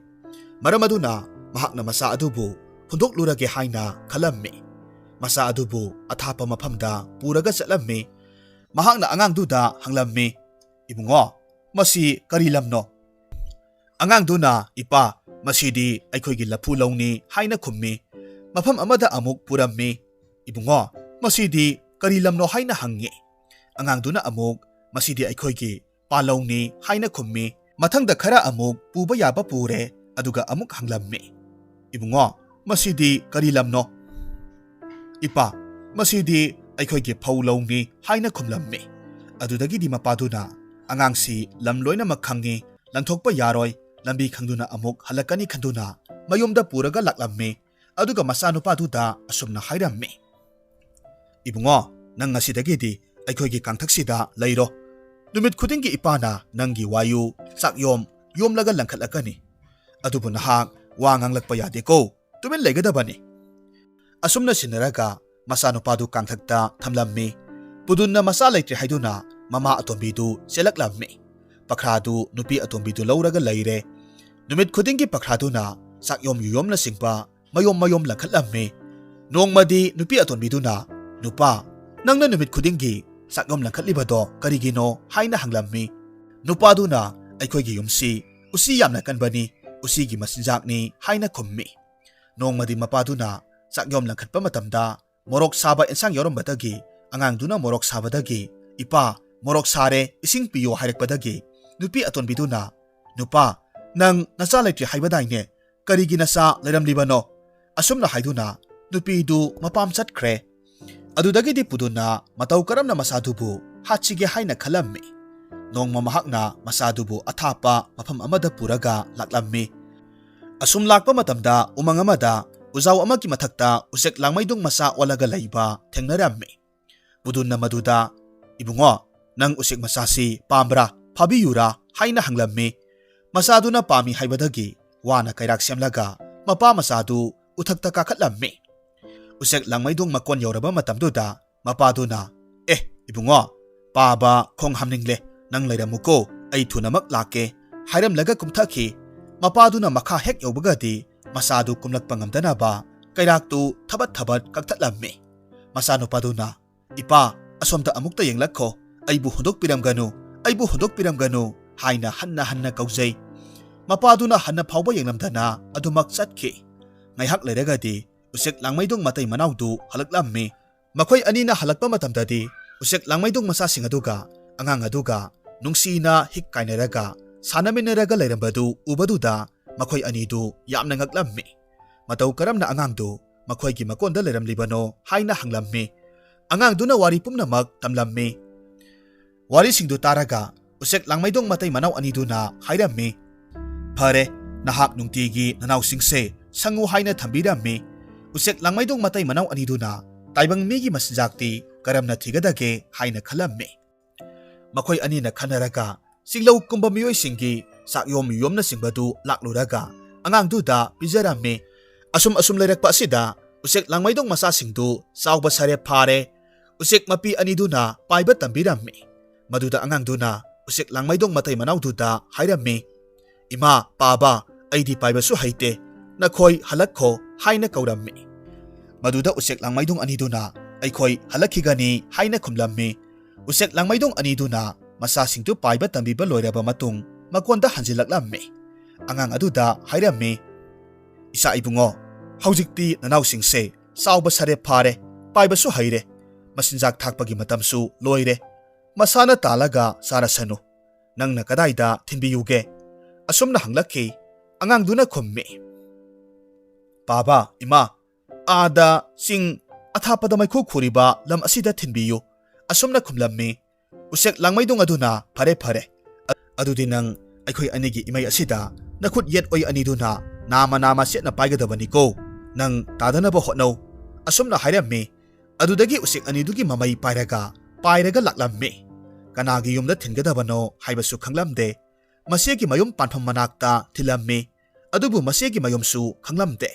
ꯃꯔꯝ ꯑꯗꯨꯅ ꯃꯍꯥꯛꯅ ꯃꯆꯥ ꯑꯗꯨꯕꯨ ꯍꯨꯟꯗꯣꯛꯂꯨꯔꯒꯦ ꯍꯥꯏꯅ ꯈꯜꯂꯝꯃꯤ꯫ ꯃꯆꯥ ꯑꯗꯨꯕꯨ ꯑꯊꯥꯞꯄ ꯃꯐꯝꯗ ꯄꯨꯔꯒ ꯆꯠꯂꯝꯃꯤ꯫ ꯃꯍꯥꯛꯅ ꯑꯉꯥꯡꯗꯨꯗ ꯍꯪꯂꯝꯃꯤ, "ꯏꯕꯨꯡꯉꯣ, ꯃꯁꯤ ꯀꯔꯤ ꯂꯝꯅꯣ?" ꯑꯉꯥꯡꯗꯨꯅ, "ꯏꯄꯥ, "ꯃꯁꯤꯗꯤ ꯑꯩꯈꯣꯏꯒꯤ ꯂꯐꯨ ꯂꯧꯅꯤ" ꯍꯥꯏꯅ ꯈꯨꯝꯃꯤ꯫ ꯃꯐꯝ ꯑꯃꯗ ꯑꯃꯨꯛ ꯄꯨꯔꯝꯃꯤ꯫ "ꯏꯕꯨꯡꯉꯣ, ꯃꯁꯤꯗꯤ ꯀꯔꯤ ꯂꯝꯅꯣ?" ꯍꯥꯏꯅ ꯍꯪꯉꯤ꯫ ꯑꯉꯥꯡꯗꯨꯅ ꯑꯃꯨꯛ, "ꯃꯁꯤꯗꯤ ꯑꯩꯈꯣꯏꯒꯤ ꯄꯥꯂꯧꯅꯤ" ꯍꯥꯏꯅ ꯈꯨꯝꯃꯤ꯫ ꯃꯊꯪꯗ ꯈꯔ ꯑꯃꯨꯛ ꯄꯨꯕ ꯌꯥꯕ ꯄꯨꯔꯦ, ꯑꯗꯨꯒ ꯑꯃꯨꯛ ꯍꯪꯂꯝꯃꯤ, "ꯏꯕꯨꯡꯉꯣ, ꯃꯁꯤꯗꯤ ꯀꯔꯤ ꯂꯝꯅꯣ?" "ꯏꯄꯥ, ꯃꯁꯤꯗꯤ ꯑꯩꯈꯣꯏꯒꯤ ꯐꯧ ꯂꯧꯅꯤ" ꯍꯥꯏꯅ ꯈꯨꯝꯂꯝꯃꯤ꯫ ꯑꯗꯨꯗꯒꯤꯗꯤ ꯃꯄꯥꯗꯨꯅ, "ꯑꯉꯥꯡꯁꯤ ꯂꯝ ꯂꯣꯏꯅꯃꯛ ꯈꯪꯉꯤ, ꯂꯪꯊꯣꯛꯄ ꯌꯥꯔꯣꯏ, ꯂꯝꯕꯤ ꯈꯪꯗꯨꯅ ꯑꯃꯨꯛ ꯍꯜꯂꯛꯀꯅꯤ" ꯈꯟꯗꯨꯅ ꯃꯌꯨꯝꯗ ꯄꯨꯔꯒ ꯂꯥꯛꯂꯝꯃꯤ꯫ ꯑꯗꯨꯒ ꯃꯆꯥꯅꯨꯄꯥꯗꯨꯗ ꯑꯁꯨꯝꯅ ꯍꯥꯏꯔꯝꯃꯤ, "ꯏꯕꯨꯡꯉꯣ, ꯅꯪ ꯉꯁꯤꯗꯒꯤꯗꯤ ꯑꯩꯈꯣꯏꯒꯤ ꯀꯥꯡꯊꯛꯁꯤꯗ ꯂꯩꯔꯣ꯫ ꯅꯨꯃꯤꯠ ꯈꯨꯗꯤꯡꯒꯤ ꯏꯄꯥꯅ ꯅꯪꯒꯤ ꯋꯥꯌꯨ, ꯆꯥꯛꯌꯣꯝ ꯌꯣꯝꯂꯒ ꯂꯪꯈꯠꯂꯛꯀꯅꯤ꯫ ꯑꯗꯨꯕꯨ ꯅꯍꯥꯛ ꯋꯥ ꯉꯥꯡꯂꯛꯄ ꯌꯥꯗꯦꯀꯣ, ꯇꯨꯃꯤꯟ ꯂꯩꯒꯗꯕꯅꯤ"꯫ ꯑꯁꯨꯝꯅ ꯁꯤꯟꯅꯔꯒ ꯃꯆꯥꯅꯨꯄꯥꯗꯨ ꯀꯥꯡꯊꯛꯇ ꯊꯝꯂꯝꯃꯤ꯫ ꯄꯨꯗꯨꯟꯅ ꯃꯆꯥ ꯂꯩꯇ꯭ꯔꯦ ꯍꯥꯏꯗꯨꯅ ꯃꯃꯥ ꯑꯇꯣꯝꯕꯤꯗꯨ ꯆꯦꯜꯂꯛꯂꯝꯃꯤ꯫ ꯄꯈ꯭ꯔꯥꯗꯨ ꯅꯨꯄꯤ ꯑꯇꯣꯝꯕꯤꯗꯨ ꯂꯧꯔꯒ ꯂꯩꯔꯦ꯫ ꯅꯨꯃꯤꯠ ꯈꯨꯗꯤꯡꯒꯤ ꯄꯈ꯭ꯔꯥꯗꯨꯅ ꯆꯥꯛꯌꯣꯝ ꯌꯨꯌꯣꯝꯅꯆꯤꯡꯕ ꯃꯌꯣꯝ ꯃꯌꯣꯝ ꯂꯪꯈꯠꯂꯝꯃꯤ꯫ ꯅꯣꯡꯃꯗꯤ ꯅꯨꯄꯤ ꯑꯇꯣꯟꯕꯤꯗꯨꯅ, "ꯅꯨꯄꯥ, ꯅꯪꯅ ꯅꯨꯃꯤꯠ ꯈꯨꯗꯤꯡꯒꯤ ꯆꯥꯛꯌꯣꯝ ꯂꯪꯈꯠꯂꯤꯕꯗꯣ ꯀꯔꯤꯒꯤꯅꯣ?" ꯍꯥꯏꯅ ꯍꯪꯂꯝꯃꯤ꯫ ꯅꯨꯄꯥꯗꯨꯅ, "ꯑꯩꯈꯣꯏꯒꯤ ꯌꯨꯝꯁꯤ ꯎꯆꯤ ꯌꯥꯝꯅ ꯀꯟꯕꯅꯤ, ꯎꯆꯤꯒꯤ ꯃꯆꯤꯟꯖꯥꯛꯅꯤ" ꯍꯥꯏꯅ ꯈꯨꯝꯃꯤ꯫ ꯅꯣꯡꯃꯗꯤ ꯃꯄꯥꯗꯨꯅ ꯆꯥꯛꯌꯣꯝ ꯂꯪꯈꯠꯄ ꯃꯇꯝꯗ ꯃꯣꯔꯣꯛ ꯁꯥꯕ ꯏꯟꯁꯥꯡ ꯌꯥꯎꯔꯝꯕꯗꯒꯤ ꯑꯉꯥꯡꯗꯨꯅ ꯃꯣꯔꯣꯛ ꯁꯥꯕꯗꯒꯤ, "ꯏꯄꯥ, ꯃꯣꯔꯣꯛ ꯁꯥꯔꯦ, ꯏꯁꯤꯡ ꯄꯤꯌꯣ" ꯍꯥꯏꯔꯛꯄꯗꯒꯤ ꯅꯨꯄꯤ ꯑꯇꯣꯟꯕꯤꯗꯨꯅ, "ꯅꯨꯄꯥ, ꯅꯪ ꯅꯆꯥ ꯂꯩꯇ꯭ꯔꯤ ꯍꯥꯏꯕꯗꯥꯏꯅꯦ? ꯀꯔꯤꯒꯤ ꯅꯆꯥ ꯂꯩꯔꯝꯂꯤꯕꯅꯣ?" ꯑꯁꯨꯝꯅ ꯍꯥꯏꯗꯨꯅ ꯅꯨꯄꯤꯗꯨ ꯃꯄꯥꯝ ꯆꯠꯈ꯭ꯔꯦ꯫ ꯑꯗꯨꯗꯒꯤꯗꯤ ꯄꯨꯗꯨꯟꯅ ꯃꯇꯧ ꯀꯔꯝꯅ ꯃꯆꯥꯗꯨꯕꯨ ꯍꯥꯠꯁꯤꯒꯦ ꯍꯥꯏꯅ ꯈꯜꯂꯝꯃꯤ꯫ ꯅꯣꯡꯃ ꯃꯍꯥꯛꯅ ꯃꯆꯥꯗꯨꯕꯨ ꯑꯊꯥꯞꯄ ꯃꯐꯝ ꯑꯃꯗ ꯄꯨꯔꯒ ꯂꯥꯛꯂꯝꯃꯤ꯫ ꯑꯁꯨꯝ ꯂꯥꯛꯄ ꯃꯇꯝꯗ ꯎꯃꯪ ꯑꯃꯗ ꯎꯖꯥꯎ ꯑꯃꯒꯤ ꯃꯊꯛꯇ ꯎꯆꯦꯛ ꯂꯥꯡꯃꯩꯗꯣꯡ ꯃꯆꯥ ꯑꯣꯜꯂꯒ ꯂꯩꯕ ꯊꯦꯡꯅꯔꯝꯃꯤ꯫ ꯄꯨꯗꯨꯟꯅ ꯃꯗꯨꯗ, "ꯏꯕꯨꯡꯉꯣ, ꯅꯪ ꯎꯆꯦꯛ ꯃꯆꯥꯁꯤ ꯄꯥꯝꯕ꯭ꯔꯥ? ꯐꯥꯕꯤꯌꯨꯔꯥ?" ꯍꯥꯏꯅ ꯍꯪꯂꯝꯃꯤ꯫ ꯃꯆꯥꯗꯨꯅ ꯄꯥꯝꯃꯤ ꯍꯥꯏꯕꯗꯒꯤ ꯋꯥꯅ ꯀꯩꯔꯥꯛ ꯁꯦꯝꯂꯒ ꯃꯄꯥ ꯃꯆꯥꯗꯨ ꯎꯊꯛꯇ ꯀꯥꯈꯠꯂꯝꯃꯤ꯫ ꯎꯆꯦꯛ ꯂꯥꯡꯃꯩꯗꯣꯡ ꯃꯀꯣꯟ ꯌꯧꯔꯕ ꯃꯇꯝꯗꯨꯗ ꯃꯄꯥꯗꯨꯅ, "ꯑꯦ, ꯏꯕꯨꯡꯉꯣ, ꯄꯥꯕ ꯈꯣꯡ ꯍꯥꯝꯅꯤꯡꯂꯦ, ꯅꯪ ꯂꯩꯔꯝꯃꯨꯀꯣ, ꯑꯩ ꯊꯨꯅꯃꯛ ꯂꯥꯛꯀꯦ" ꯍꯥꯏꯔꯝꯂꯒ ꯀꯨꯝꯊꯈꯤ꯫ ꯃꯄꯥꯗꯨꯅ ꯃꯈꯥ ꯍꯦꯛ ꯌꯧꯕꯒꯗꯤ ꯃꯆꯥꯗꯨ ꯀꯨꯝꯂꯛꯄ ꯉꯝꯗꯅꯕ ꯀꯩꯔꯥꯛꯇꯨ ꯊꯕꯠ ꯊꯕꯠ ꯀꯛꯊꯠꯂꯝꯃꯤ꯫ ꯃꯆꯥꯅꯨꯄꯥꯗꯨꯅ, "ꯏꯄꯥ, ꯑꯁꯣꯝꯗ ꯑꯃꯨꯛꯇ ꯌꯦꯡꯂꯛꯈꯣ, ꯑꯩꯕꯨ ꯍꯨꯟꯗꯣꯛꯄꯤꯔꯝꯒꯅꯨ, ꯑꯩꯕꯨ ꯍꯨꯟꯗꯣꯛꯄꯤꯔꯝꯒꯅꯨ" ꯍꯥꯏꯅ ꯍꯟꯅ ꯍꯟꯅ ꯀꯧꯖꯩ꯫ ꯃꯄꯥꯗꯨꯅ ꯍꯟꯅ ꯐꯥꯎꯕ ꯌꯦꯡꯂꯝꯗꯅ ꯑꯗꯨꯃꯛ ꯆꯠꯈꯤ꯫ ꯉꯥꯏꯍꯥꯛ ꯂꯩꯔꯒꯗꯤ ꯎꯆꯦꯛ ꯂꯥꯡꯃꯩꯗꯣꯡ ꯃꯇꯩ ꯃꯅꯥꯎꯗꯨ ꯍꯜꯂꯛꯂꯝꯃꯤ꯫ ꯃꯈꯣꯏ ꯑꯅꯤꯅ ꯍꯜꯂꯛꯄ ꯃꯇꯝꯗꯗꯤ ꯎꯆꯦꯛ ꯂꯥꯡꯃꯩꯗꯣꯡ ꯃꯆꯥꯁꯤꯡ ꯑꯗꯨꯒ ꯑꯉꯥꯡ ꯑꯗꯨꯒ ꯅꯨꯡꯁꯤꯅ ꯍꯤꯛ ꯀꯥꯏꯅꯔꯒ ꯁꯥꯟꯅꯃꯤꯟꯅꯔꯒ ꯂꯩꯔꯝꯕꯗꯨ ꯎꯕꯗꯨꯗ ꯃꯈꯣꯏ ꯑꯅꯤꯗꯨ ꯌꯥꯝꯅ ꯉꯛꯂꯝꯃꯤ꯫ ꯃꯇꯧ ꯀꯔꯝꯅ ꯑꯉꯥꯡꯗꯨ ꯃꯈꯣꯏꯒꯤ ꯃꯀꯣꯟꯗ ꯂꯩꯔꯝꯂꯤꯕꯅꯣ ꯍꯥꯏꯅ ꯍꯪꯂꯝꯃꯤ꯫ ꯑꯉꯥꯡꯗꯨꯅ ꯋꯥꯔꯤ ꯄꯨꯝꯅꯃꯛ ꯇꯝꯂꯝꯃꯤ꯫ ꯋꯥꯔꯤꯁꯤꯡꯗꯨ ꯇꯥꯔꯒ ꯎꯆꯦꯛ ꯂꯥꯡꯃꯩꯗꯣꯡ ꯃꯇꯩ ꯃꯅꯥꯎ ꯑꯅꯤꯗꯨꯅ ꯍꯥꯏꯔꯝꯃꯤ, "ꯐꯔꯦ, ꯅꯍꯥꯛ ꯅꯨꯡꯇꯤꯒꯤ ꯅꯅꯥꯎꯁꯤꯡꯁꯦ ꯁꯪꯉꯨ" ꯍꯥꯏꯅ ꯊꯝꯕꯤꯔꯝꯃꯤ꯫ ꯎꯆꯦꯛ ꯂꯥꯡꯃꯩꯗꯣꯡ ꯃꯇꯩ ꯃꯅꯥꯎ ꯑꯅꯤꯗꯨꯅ ꯇꯥꯏꯕꯪ ꯃꯤꯒꯤ ꯃꯆꯤꯟꯖꯥꯛꯇꯤ ꯀꯔꯝꯅ ꯊꯤꯒꯗꯒꯦ ꯍꯥꯏꯅ ꯈꯜꯂꯝꯃꯤ꯫ ꯃꯈꯣꯏ ꯑꯅꯤꯅ ꯈꯟꯅꯔꯒ ꯆꯤꯡꯂꯧ ꯀꯨꯝꯕ ꯃꯤꯑꯣꯏꯁꯤꯡꯒꯤ ꯆꯥꯛꯌꯣꯝ ꯌꯣꯝꯅꯆꯤꯡꯕꯗꯨ ꯂꯥꯛꯂꯨꯔꯒ ꯑꯉꯥꯡꯗꯨꯗ ꯄꯤꯖꯔꯝꯃꯤ꯫ ꯑꯁꯨꯝ ꯑꯁꯨꯝ ꯂꯩꯔꯛꯄ ꯑꯁꯤꯗ ꯎꯆꯦꯛ ꯂꯥꯡꯃꯩꯗꯣꯡ ꯃꯆꯥꯁꯤꯡꯗꯨ ꯆꯥꯎꯕ ꯁꯥꯔꯦ ꯐꯥꯔꯦ꯫ ꯎꯆꯦꯛ ꯃꯄꯤ ꯑꯅꯤꯗꯨꯅ ꯄꯥꯏꯕ ꯇꯝꯕꯤꯔꯝꯃꯤ꯫ ꯃꯗꯨꯗ ꯑꯉꯥꯡꯗꯨꯅ ꯎꯆꯦꯛ ꯂꯥꯡꯃꯩꯗꯣꯡ ꯃꯇꯩ ꯃꯅꯥꯎꯗꯨꯗ ꯍꯥꯏꯔꯝꯃꯤ, "ꯏꯃꯥ, ꯄꯥꯕ, ꯑꯩꯗꯤ ꯄꯥꯏꯕꯁꯨ ꯍꯩꯇꯦ, ꯅꯈꯣꯏ ꯍꯜꯂꯛꯈꯣ" ꯍꯥꯏꯅ ꯀꯧꯔꯝꯃꯤ꯫ ꯃꯗꯨꯗ ꯎꯆꯦꯛ ꯂꯥꯡꯃꯩꯗꯣꯡ ꯑꯅꯤꯗꯨꯅ "ꯑꯩꯈꯣꯏ ꯍꯜꯂꯛꯈꯤꯒꯅꯤ" ꯍꯥꯏꯅ ꯈꯨꯝꯂꯝꯃꯤ꯫ ꯎꯆꯦꯛ ꯂꯥꯡꯃꯩꯗꯣꯡ ꯑꯅꯤꯗꯨꯅ ꯃꯆꯥꯁꯤꯡꯗꯨ ꯄꯥꯏꯕ ꯇꯝꯕꯤꯕ ꯂꯣꯏꯔꯕ ꯃꯇꯨꯡ ꯃꯀꯣꯟꯗ ꯍꯟꯖꯤꯜꯂꯛꯂꯝꯃꯤ꯫ ꯑꯉꯥꯡ ꯑꯗꯨꯗ ꯍꯥꯏꯔꯝꯃꯤ, "ꯏꯆꯥ ꯏꯕꯨꯡꯉꯣ, ꯍꯧꯖꯤꯛꯇꯤ ꯅꯅꯥꯎꯁꯤꯡꯁꯦ ꯆꯥꯎꯕ ꯁꯥꯔꯦ ꯐꯥꯔꯦ, ꯄꯥꯏꯕꯁꯨ ꯍꯩꯔꯦ, ꯃꯆꯤꯟꯖꯥꯛ ꯊꯥꯛꯄꯒꯤ ꯃꯇꯝꯁꯨ ꯂꯣꯏꯔꯦ, ꯃꯁꯥꯅ ꯇꯥꯜꯂꯒ ꯆꯥꯔꯁꯅꯨ꯫ ꯅꯪꯅ ꯀꯗꯥꯏꯗ ꯊꯤꯟꯕꯤꯌꯨꯒꯦ?" ꯑꯁꯨꯝꯅ ꯍꯪꯂꯛꯈꯤ꯫ ꯑꯉꯥꯡꯗꯨꯅ ꯈꯨꯝꯃꯤ, "ꯄꯥꯕ, ꯏꯃꯥ, ꯑꯥꯗ ꯆꯤꯡ ꯑꯊꯥꯞꯄꯗ ꯃꯩꯈꯨ ꯈꯨꯔꯤꯕ ꯂꯝ ꯑꯁꯤꯗ ꯊꯤꯟꯕꯤꯌꯨ" ꯑꯁꯨꯝꯅ ꯈꯨꯝꯂꯝꯃꯤ꯫ ꯎꯆꯦꯛ ꯂꯥꯡꯃꯩꯗꯣꯡ ꯑꯗꯨꯅ, "ꯐꯔꯦ, ꯐꯔꯦ꯫ ꯑ-, ꯑꯗꯨꯗꯤ ꯅꯪ ꯑꯩꯈꯣꯏ ꯑꯅꯤꯒꯤ ꯏꯃꯩ ꯑꯁꯤꯗ ꯅꯈꯨꯠ ꯌꯦꯠ ꯑꯣꯏ ꯑꯅꯤꯗꯨꯅ ꯅꯥꯃ ꯅꯥꯃ ꯆꯦꯠꯅ ꯄꯥꯏꯒꯗꯕꯅꯤꯀꯣ꯫ ꯅꯪ ꯇꯥꯗꯅꯕ ꯍꯣꯠꯅꯧ" ꯑꯁꯨꯝꯅ ꯍꯥꯏꯔꯝꯃꯤ꯫ ꯑꯗꯨꯗꯒꯤ ꯎꯆꯦꯛ ꯑꯅꯤꯗꯨꯒꯤ ꯃꯃꯩ ꯄꯥꯏꯔꯒ, ꯄꯥꯏꯔꯒ ꯂꯥꯛꯂꯝꯃꯤ꯫ ꯀꯅꯥꯒꯤ ꯌꯨꯝꯗ ꯊꯤꯟꯒꯗꯕꯅꯣ ꯍꯥꯏꯕꯁꯨ ꯈꯪꯂꯝꯗꯦ꯫ ꯃꯆꯦꯒꯤ ꯃꯌꯨꯝ ꯄꯥꯟꯐꯝ ꯃꯅꯥꯛꯇ ꯊꯤꯜꯂꯝꯃꯤ꯫ ꯑꯗꯨꯕꯨ ꯃꯆꯦꯒꯤ ꯃꯌꯨꯝꯁꯨ ꯈꯪꯂꯝꯗꯦ꯫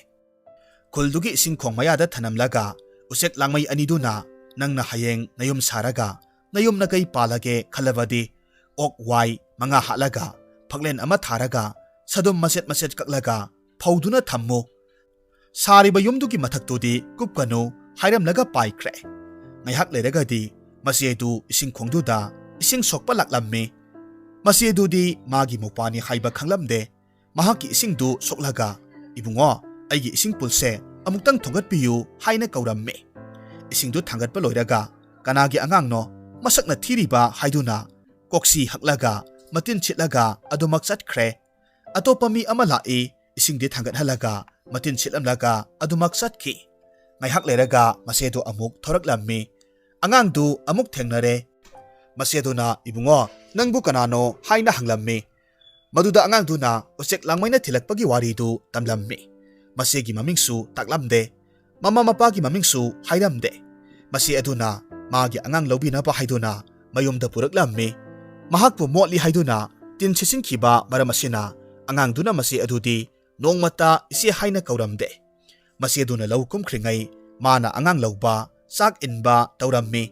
ꯈꯨꯜꯗꯨꯒꯤ ꯏꯁꯤꯡ ꯈꯣꯡ ꯃꯌꯥꯗ ꯊꯅꯝꯂꯒ ꯎꯆꯦꯛ ꯂꯥꯡꯃꯩ ꯑꯅꯤꯗꯨꯅ, "ꯅꯪꯅ ꯍꯌꯦꯡ ꯅꯌꯨꯝ ꯁꯥꯔꯒ ꯅꯌꯨꯝ ꯅꯀꯩ ꯄꯥꯜꯂꯒꯦ ꯈꯜꯂꯕꯗꯤ ꯑꯣꯛ ꯋꯥꯏ ꯃꯉꯥ ꯍꯥꯠꯂꯒ ꯐꯛꯂꯦꯟ ꯑꯃ ꯊꯥꯔꯒ ꯁꯗꯨꯝ ꯃꯆꯦꯠ ꯃꯆꯦꯠ ꯀꯛꯂꯒ ꯐꯧꯗꯨꯅ ꯊꯝꯃꯨ꯫ ꯁꯥꯔꯤꯕ ꯌꯨꯝꯗꯨꯒꯤ ꯃꯊꯛꯇꯨꯗꯤ ꯀꯨꯞꯀꯅꯨ" ꯍꯥꯏꯔꯝꯂꯒ ꯄꯥꯏꯈ꯭ꯔꯦ꯫ ꯉꯥꯏꯍꯥꯛ ꯂꯩꯔꯒꯗꯤ ꯃꯆꯦꯗꯨ ꯏꯁꯤꯡ ꯈꯣꯡꯗꯨꯗ ꯏꯁꯤꯡ ꯁꯣꯛꯄ ꯂꯥꯛꯂꯝꯃꯤ꯫ ꯃꯆꯦꯗꯨꯗꯤ ꯃꯥꯒꯤ ꯃꯧꯄ꯭ꯋꯥꯅꯤ ꯍꯥꯏꯕ ꯈꯪꯂꯝꯗꯦ꯫ ꯃꯍꯥꯛꯀꯤ ꯏꯁꯤꯡꯗꯨ ꯁꯣꯛꯂꯒ, "ꯏꯕꯨꯡꯉꯣ, ꯑꯩꯒꯤ ꯏꯁꯤꯡ ꯄꯨꯜꯁꯦ ꯑꯃꯨꯛꯇꯪ ꯊꯣꯡꯒꯠꯄꯤꯌꯨ" ꯍꯥꯏꯅ ꯀꯧꯔꯝꯃꯤ꯫ ꯏꯁꯤꯡꯗꯨ ꯊꯥꯡꯒꯠꯄ ꯂꯣꯏꯔꯒ, "ꯀꯅꯥꯒꯤ ꯑꯉꯥꯡꯅꯣ? ꯃꯁꯛꯅ ꯊꯤꯔꯤꯕ" ꯍꯥꯏꯗꯨꯅ ꯀꯣꯛꯁꯤ ꯍꯛꯂꯒ, ꯃꯇꯤꯟ ꯁꯤꯠꯂꯒ ꯑꯗꯨꯃꯛ ꯆꯠꯈ꯭ꯔꯦ꯫ ꯑꯇꯣꯞꯄ ꯃꯤ ꯑꯃ ꯂꯥꯛꯏ, ꯏꯁꯤꯡꯗꯤ ꯊꯥꯡꯒꯠꯍꯜꯂꯒ ꯃꯇꯤꯟ ꯁꯤꯠꯂꯝꯂꯒ ꯑꯗꯨꯃꯛ ꯆꯠꯈꯤ꯫ ꯉꯥꯏꯍꯥꯛ ꯂꯩꯔꯒ ꯃꯆꯦꯗꯨ ꯑꯃꯨꯛ ꯊꯣꯔꯛꯂꯝꯃꯤ꯫ ꯑꯉꯥꯡꯗꯨ ꯑꯃꯨꯛ ꯊꯦꯡꯅꯔꯦ꯫ ꯃꯆꯦꯗꯨꯅ, "ꯏꯕꯨꯡꯉꯣ, ꯅꯪꯕꯨ ꯀꯅꯥꯅꯣ?" ꯍꯥꯏꯅ ꯍꯪꯂꯝꯃꯤ꯫ ꯃꯗꯨꯗ ꯑꯉꯥꯡꯗꯨꯅ ꯎꯆꯦꯛ ꯂꯥꯡꯃꯩꯅ ꯊꯤꯜꯂꯛꯄꯒꯤ ꯋꯥꯔꯤꯗꯨ ꯇꯝꯂꯝꯃꯤ꯫ ꯃꯆꯦꯒꯤ ꯃꯃꯤꯡꯁꯨ ꯇꯥꯛꯂꯝꯗꯦ꯫ ꯃꯃꯥ ꯃꯄꯥꯒꯤ ꯃꯃꯤꯡꯁꯨ ꯍꯥꯏꯔꯝꯗꯦ꯫ ꯃꯆꯦ ꯑꯗꯨꯅ ꯃꯥꯒꯤ ꯑꯉꯥꯡ ꯂꯧꯕꯤꯅꯕ ꯍꯥꯏꯗꯨꯅ ꯃꯌꯨꯝꯗ ꯄꯨꯔꯛꯂꯝꯃꯤ꯫ ꯃꯍꯥꯛꯄꯨ ꯃꯣꯠꯂꯤ ꯍꯥꯏꯗꯨꯅ ꯇꯤꯟ ꯁꯤꯠꯆꯤꯟꯈꯤꯕ ꯃꯔꯝ ꯑꯁꯤꯅ ꯑꯉꯥꯡꯗꯨꯅ ꯃꯆꯦ ꯑꯗꯨꯗꯤ ꯅꯣꯡꯃꯇ ꯏꯆꯦ ꯍꯥꯏꯅ ꯀꯧꯔꯝꯗꯦ꯫ ꯃꯆꯦꯗꯨꯅ ꯂꯧ ꯀꯨꯝꯈ꯭ꯔꯤꯉꯩ ꯃꯥꯅ ꯑꯉꯥꯡ ꯂꯧꯕ, ꯆꯥꯛ ꯏꯟꯕ ꯇꯧꯔꯝꯃꯤ꯫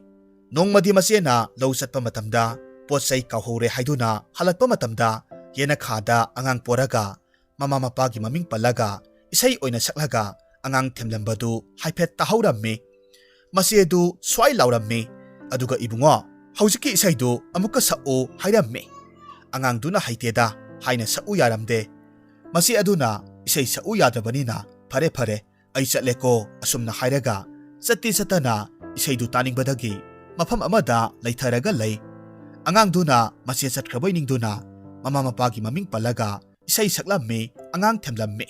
ꯅꯣꯡꯃꯗꯤ ꯃꯆꯦꯅ ꯂꯧ ꯆꯠꯄ ꯃꯇꯝꯗ ꯄꯣꯠ ꯆꯩ ꯀꯥꯎꯍꯧꯔꯦ ꯍꯥꯏꯗꯨꯅ ꯍꯜꯂꯛꯄ ꯃꯇꯝꯗ ꯌꯦꯅꯈꯥꯗ ꯑꯉꯥꯡ ꯄꯣꯔꯒ ꯃꯃꯥ ꯃꯄꯥꯒꯤ ꯃꯃꯤꯡ ꯄꯜꯂꯒ ꯏꯁꯩ ꯑꯣꯏꯅ ꯁꯛꯂꯒ ꯑꯉꯥꯡ ꯊꯦꯝꯂꯝꯕꯗꯨ ꯍꯥꯏꯐꯦꯠ ꯇꯥꯍꯧꯔꯝꯃꯤ꯫ ꯃꯆꯦꯗꯨ ꯁ꯭ꯋꯥꯏ ꯂꯥꯎꯔꯝꯃꯤ꯫ ꯑꯗꯨꯒ, "ꯏꯕꯨꯡꯉꯣ, ꯍꯧꯖꯤꯛꯀꯤ ꯏꯁꯩꯗꯨ ꯑꯃꯨꯛꯀ ꯁꯛꯎ" ꯍꯥꯏꯔꯝꯃꯤ꯫ ꯑꯉꯥꯡꯗꯨꯅ "ꯍꯩꯇꯦꯗ" ꯍꯥꯏꯅ ꯁꯛꯎ ꯌꯥꯔꯝꯗꯦ꯫ ꯃꯆꯦ ꯑꯗꯨꯅ "ꯏꯁꯩ ꯁꯛꯎ ꯌꯥꯗ꯭ꯔꯕꯅꯤꯅ ꯐꯔꯦ ꯐꯔꯦ, ꯑꯩ ꯆꯠꯂꯦꯀꯣ" ꯑꯁꯨꯝꯅ ꯍꯥꯏꯔꯒ ꯆꯠꯇꯤ ꯆꯠꯇꯅ ꯏꯁꯩꯗꯨ ꯇꯥꯅꯤꯡꯕꯗꯒꯤ ꯃꯐꯝ ꯑꯃꯗ ꯂꯩꯊꯔꯒ ꯂꯩ꯫ ꯑꯉꯥꯡꯗꯨꯅ ꯃꯆꯦ ꯆꯠꯈ꯭ꯔꯕꯣꯏ ꯅꯤꯡꯗꯨꯅ ꯃꯃꯥ ꯃꯄꯥꯒꯤ ꯃꯃꯤꯡ ꯄꯜꯂꯒ ꯏꯁꯩ ꯁꯛꯂꯝꯃꯤ, ꯑꯉꯥꯡ ꯊꯦꯝꯂꯝꯃꯤ꯫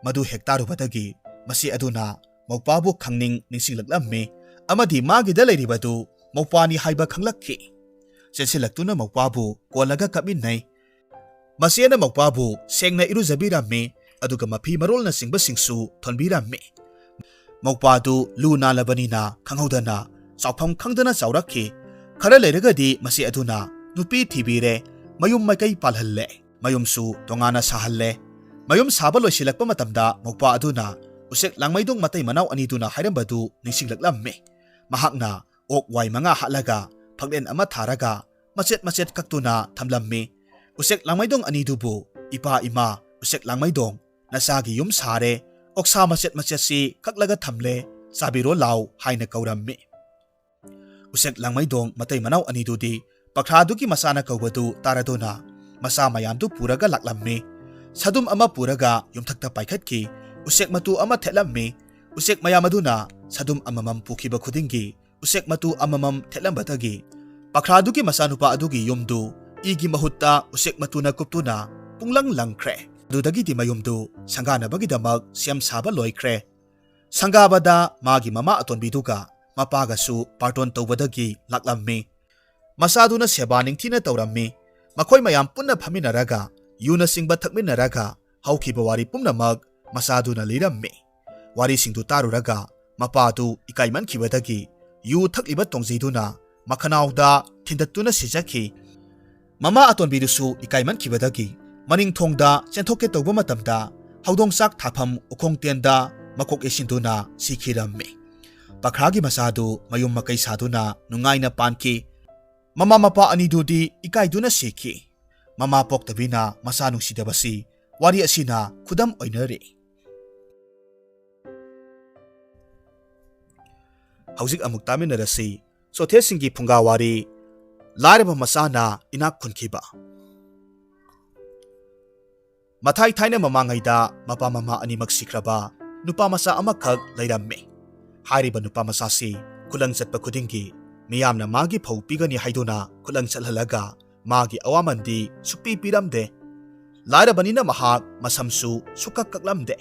ꯃꯗꯨ ꯍꯦꯛ ꯇꯥꯔꯨꯕꯗꯒꯤ ꯃꯆꯦ ꯑꯗꯨꯅ ꯃꯧꯄꯥꯕꯨ ꯈꯪꯅꯤꯡ ꯅꯤꯡꯁꯤꯡꯂꯛꯂꯝꯃꯤ ꯑꯃꯗꯤ ꯃꯥꯒꯤꯗ ꯂꯩꯔꯤꯕꯗꯨ ꯃꯧꯄꯥꯅꯤ ꯍꯥꯏꯕ ꯈꯪꯂꯛꯈꯤ꯫ ꯆꯦꯟꯁꯤꯜꯂꯛꯇꯨꯅ ꯃꯧꯄꯥꯕꯨ ꯀꯣꯜꯂꯒ ꯀꯞꯃꯤꯟꯅꯩ꯫ ꯃꯆꯦꯅ ꯃꯧꯄꯥꯕꯨ ꯁꯦꯡꯅ ꯏꯔꯨꯖꯕꯤꯔꯝꯃꯤ, ꯑꯗꯨꯒ ꯃꯐꯤ ꯃꯔꯣꯜꯅꯆꯤꯡꯕꯁꯤꯡꯁꯨ ꯊꯣꯟꯕꯤꯔꯝꯃꯤ꯫ ꯃꯧꯄꯥꯗꯨ ꯂꯨ ꯅꯥꯜꯂꯕꯅꯤꯅ ꯈꯪꯍꯧꯗꯅ ꯆꯥꯎꯐꯝ ꯈꯪꯗꯅ ꯆꯥꯎꯔꯛꯈꯤ꯫ ꯈꯔ ꯂꯩꯔꯒꯗꯤ ꯃꯆꯦ ꯑꯗꯨꯅ ꯅꯨꯄꯤ ꯊꯤꯕꯤꯔꯦ, ꯃꯌꯨꯝ ꯃꯥꯏꯀꯩ ꯄꯥꯜꯍꯜꯂꯦ, ꯃꯌꯨꯝꯁꯨ ꯇꯣꯉꯥꯟꯅ ꯁꯥꯍꯜꯂꯦ꯫ ꯃꯌꯨꯝ ꯁꯥꯕ ꯂꯣꯏꯁꯤꯜꯂꯛꯄ ꯃꯇꯝꯗ ꯃꯧꯄꯥ ꯑꯗꯨꯅ ꯎꯆꯦꯛ ꯂꯥꯡꯃꯩꯗꯣꯡ ꯃꯇꯩ ꯃꯅꯥꯎ ꯑꯅꯤꯗꯨꯅ ꯍꯥꯏꯔꯝꯕꯗꯨ ꯅꯤꯡꯁꯤꯡꯂꯛꯂꯝꯃꯤ꯫ ꯃꯍꯥꯛꯅ ꯑꯣꯛ ꯋꯥꯏ ꯃꯉꯥ ꯍꯥꯠꯂꯒ ꯐꯛꯂꯦꯟ ꯑꯃ ꯊꯥꯔꯒ ꯃꯆꯦꯠ ꯃꯆꯦꯠ ꯀꯛꯇꯨꯅ ꯊꯝꯂꯝꯃꯤ꯫ ꯎꯆꯦꯛ ꯂꯥꯡꯃꯩꯗꯣꯡ ꯑꯅꯤꯗꯨꯕꯨ, "ꯏꯄꯥ ꯏꯃꯥ, ꯎꯆꯦꯛ ꯂꯥꯡꯃꯩꯗꯣꯡ, ꯅꯆꯥꯒꯤ ꯌꯨꯝ ꯁꯥꯔꯦ, ꯑꯣꯛꯁꯥ ꯃꯆꯦꯠ ꯃꯆꯦꯠꯁꯤ ꯀꯛꯂꯒ ꯊꯝꯂꯦ, ꯆꯥꯕꯤꯔꯣ ꯂꯥꯎ" ꯍꯥꯏꯅ ꯀꯧꯔꯝꯃꯤ꯫ ꯎꯆꯦꯛ ꯂꯥꯡꯃꯩꯗꯣꯡ ꯃꯇꯩ ꯃꯅꯥꯎ ꯑꯅꯤꯗꯨꯗꯤ ꯄꯈ꯭ꯔꯥꯗꯨꯒꯤ ꯃꯆꯥꯅ ꯀꯧꯕꯗꯨ ꯇꯥꯔꯗꯨꯅ ꯃꯆꯥ ꯃꯌꯥꯝꯗꯨ ꯄꯨꯔꯒ ꯂꯥꯛꯂꯝꯃꯤ꯫ ꯁꯥꯗꯨꯝ ꯑꯃ ꯄꯨꯔꯒ ꯌꯨꯝꯊꯛꯇ ꯄꯥꯏꯈꯠꯈꯤ꯫ ꯎꯆꯦꯛ ꯃꯇꯨ ꯑꯃ ꯊꯦꯠꯂꯝꯃꯤ꯫ ꯎꯆꯦꯛ ꯃꯌꯥꯝ ꯑꯗꯨꯅ ꯁꯥꯗꯨꯝ ꯑꯃꯃꯝ ꯄꯨꯈꯤꯕ ꯈꯨꯗꯤꯡꯒꯤ ꯎꯆꯦꯛ ꯃꯇꯨ ꯑꯃꯃꯝ ꯊꯦꯠꯂꯝꯕꯗꯒꯤ ꯄꯈ꯭ꯔꯥꯗꯨꯒꯤ ꯃꯆꯥꯅꯨꯄꯥ ꯑꯗꯨꯒꯤ ꯌꯨꯝꯗꯨ ꯏꯒꯤ ꯃꯍꯨꯠꯇ ꯎꯆꯦꯛ ꯃꯇꯨꯅ ꯀꯨꯞꯇꯨꯅ ꯄꯨꯡꯂꯪ ꯂꯪꯈ꯭ꯔꯦ꯫ ꯑꯗꯨꯗꯒꯤꯗꯤ ꯃꯌꯨꯝꯗꯨ ꯁꯪꯒꯥꯅꯕꯒꯤꯗꯃꯛ ꯁꯦꯝ ꯁꯥꯕ ꯂꯣꯏꯈ꯭ꯔꯦ꯫ ꯁꯪꯒꯥꯕꯗ ꯃꯥꯒꯤ ꯃꯃꯥ ꯑꯇꯣꯟꯕꯤꯗꯨꯒ ꯃꯄꯥꯒꯁꯨ ꯕꯥꯔꯇꯣꯟ ꯇꯧꯕꯗꯒꯤ ꯂꯥꯛꯂꯝꯃꯤ꯫ ꯃꯆꯥꯗꯨꯅ ꯁꯦꯕꯥ ꯅꯤꯡꯊꯤꯅ ꯇꯧꯔꯝꯃꯤ꯫ ꯃꯈꯣꯏ ꯃꯌꯥꯝ ꯄꯨꯟꯅ ꯐꯝꯃꯤꯟꯅꯔꯒ ꯌꯨꯅꯆꯤꯡꯕ ꯊꯛꯃꯤꯟꯅꯔꯒ ꯍꯧꯈꯤꯕ ꯋꯥꯔꯤ ꯄꯨꯝꯅꯃꯛ ꯃꯆꯥꯗꯨꯅ ꯂꯤꯔꯝꯃꯤ꯫ ꯋꯥꯔꯤꯁꯤꯡꯗꯨ ꯇꯥꯔꯨꯔꯒ ꯃꯄꯥꯗꯨ ꯏꯀꯥꯏꯃꯟꯈꯤꯕꯗꯒꯤ ꯌꯨ ꯊꯛꯂꯤꯕ ꯇꯣꯡꯖꯩꯗꯨꯅ ꯃꯈꯅꯥꯎꯗ ꯊꯤꯟꯗꯠꯇꯨꯅ ꯁꯤꯖꯈꯤ꯫ ꯃꯃꯥ ꯑꯇꯣꯟꯕꯤꯗꯨꯁꯨ ꯏꯀꯥꯏꯃꯟꯈꯤꯕꯗꯒꯤ ꯃꯅꯤꯡ ꯊꯣꯡꯗ ꯆꯦꯟꯊꯣꯛꯀꯦ ꯇꯧꯕ ꯃꯇꯝꯗ ꯍꯧꯗꯣꯡ ꯆꯥꯛ ꯊꯥꯐꯝ ꯎꯈꯣꯡ ꯇꯦꯟꯗ ꯃꯀꯣꯛ ꯌꯩꯁꯤꯟꯗꯨꯅ ꯁꯤꯈꯤꯔꯝꯃꯤ꯫ ꯄꯈ꯭ꯔꯥꯒꯤ ꯃꯆꯥꯗꯨ ꯃꯌꯨꯝ ꯃꯀꯩ ꯁꯥꯗꯨꯅ ꯅꯨꯡꯉꯥꯏꯅ ꯄꯥꯟꯈꯤ꯫ ꯃꯃꯥ ꯃꯄꯥ ꯑꯅꯤꯗꯨꯗꯤ ꯏꯀꯥꯏꯗꯨꯅ ꯁꯤꯈꯤ꯫ ꯃꯃꯥ ꯄꯣꯛꯇꯕꯤꯅ ꯃꯆꯥ ꯅꯨꯡꯁꯤꯗꯕꯁꯤ ꯋꯥꯔꯤ ꯑꯁꯤꯅ ꯈꯨꯗꯝ ꯑꯣꯏꯅꯔꯤ꯫ ꯍꯧꯖꯤꯛ ꯑꯃꯨꯛ ꯇꯥꯃꯤꯟꯅꯔꯁꯤ ꯆꯣꯊꯦꯁꯤꯡꯒꯤ ꯐꯨꯡꯒꯥ ꯋꯥꯔꯤ, ꯂꯥꯏꯔꯕ ꯃꯆꯥꯅ ꯏꯅꯥꯛ ꯈꯨꯟꯈꯤꯕ꯫ ꯃꯊꯥꯏ ꯊꯥꯏꯅ ꯃꯃꯥꯡꯉꯩꯗ ꯃꯄꯥ ꯃꯃꯥ ꯑꯅꯤꯃꯛ ꯁꯤꯈ꯭ꯔꯕ ꯅꯨꯄꯥ ꯃꯆꯥ ꯑꯃꯈꯛ ꯂꯩꯔꯝꯃꯤ꯫ ꯍꯥꯏꯔꯤꯕ ꯅꯨꯄꯥ ꯃꯆꯥꯁꯤ ꯈꯨꯂꯪ ꯆꯠꯄ ꯈꯨꯗꯤꯡꯒꯤ ꯃꯤꯌꯥꯝꯅ ꯃꯥꯒꯤ ꯐꯧ ꯄꯤꯒꯅꯤ ꯍꯥꯏꯗꯨꯅ ꯈꯨꯂꯪ ꯆꯠꯍꯜꯂꯒ ꯃꯥꯒꯤ ꯑꯋꯥꯃꯟꯗꯤ ꯁꯨꯛꯄꯤ ꯄꯤꯔꯝꯗꯦ꯫ ꯂꯥꯏꯔꯕꯅꯤꯅ ꯃꯍꯥꯛ ꯃꯁꯝꯁꯨ ꯁꯨꯛꯀꯛ ꯀꯛꯂꯝꯗꯦ꯫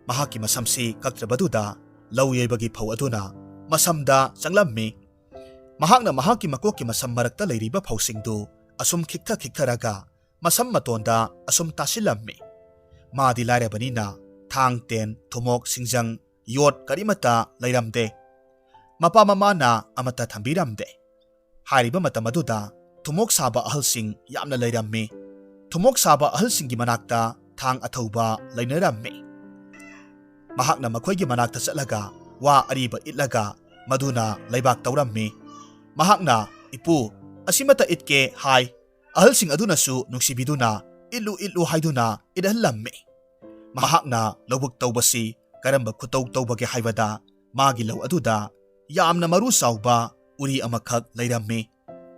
ꯃꯍꯥꯛꯀꯤ ꯃꯁꯝꯁꯤ ꯀꯛꯇ꯭ꯔꯕꯗꯨꯗ ꯂꯧ ꯌꯩꯕꯒꯤ ꯐꯧ ꯑꯗꯨꯅ ꯃꯁꯝꯗ ꯆꯪꯂꯝꯃꯤ꯫ ꯃꯍꯥꯛꯅ ꯃꯍꯥꯛꯀꯤ ꯃꯀꯣꯛꯀꯤ ꯃꯁꯝ ꯃꯔꯛꯇ ꯂꯩꯔꯤꯕ ꯐꯧꯁꯤꯡꯗꯨ ꯑꯁꯨꯝ ꯈꯤꯛꯊ ꯈꯤꯛꯊꯔꯒ ꯃꯁꯝ ꯃꯇꯣꯟꯗ ꯑꯁꯨꯝ ꯇꯥꯁꯤꯜꯂꯝꯃꯤ꯫ ꯃꯥꯗꯤ ꯂꯥꯏꯔꯕꯅꯤꯅ ꯊꯥꯡ, ꯇꯦꯟ, ꯊꯨꯃꯣꯛ, ꯁꯤꯡꯖꯪ, ꯌꯣꯠ ꯀꯔꯤꯃꯠꯇ ꯂꯩꯔꯝꯗꯦ꯫ ꯃꯄꯥ ꯃꯃꯥꯅ ꯑꯃꯠꯇ ꯊꯝꯕꯤꯔꯝꯗꯦ꯫ ꯍꯥꯏꯔꯤꯕ ꯃꯇꯝ ꯑꯗꯨꯗ ꯊꯨꯃꯣꯛ ꯁꯥꯕ ꯑꯍꯜꯁꯤꯡ ꯌꯥꯝꯅ ꯂꯩꯔꯝꯃꯤ꯫ ꯊꯨꯃꯣꯛ ꯁꯥꯕ ꯑꯍꯜꯁꯤꯡꯒꯤ ꯃꯅꯥꯛꯇ ꯊꯥꯡ ꯑꯊꯧꯕ ꯂꯩꯅꯔꯝꯃꯤ꯫ ꯃꯍꯥꯛꯅ ꯃꯈꯣꯏꯒꯤ ꯃꯅꯥꯛꯇ ꯆꯠꯂꯒ ꯋꯥ ꯑꯔꯤꯕ ꯏꯠꯂꯒ ꯃꯗꯨꯅ ꯂꯩꯕꯥꯛ ꯇꯧꯔꯝꯃꯤ꯫ ꯃꯍꯥꯛꯅ, "ꯏꯄꯨ, ꯑꯁꯤꯃꯇ ꯏꯠꯀꯦ" ꯍꯥꯏ꯫ ꯑꯍꯜꯁꯤꯡ ꯑꯗꯨꯅꯁꯨ ꯅꯨꯡꯁꯤꯕꯤꯗꯨꯅ "ꯏꯠꯂꯨ, ꯏꯠꯂꯨ" ꯍꯥꯏꯗꯨꯅ ꯏꯠꯍꯜꯂꯝꯃꯤ꯫ ꯃꯍꯥꯛꯅ ꯂꯧꯕꯨꯛ ꯇꯧꯕꯁꯤ ꯀꯔꯝꯕ ꯈꯨꯇꯧ ꯇꯧꯕꯒꯦ ꯍꯥꯏꯕꯗ, ꯃꯥꯒꯤ ꯂꯧ ꯑꯗꯨꯗ ꯌꯥꯝꯅ ꯃꯔꯨ ꯆꯥꯎꯕ ꯎꯔꯤ ꯑꯃꯈꯛ ꯂꯩꯔꯝꯃꯤ꯫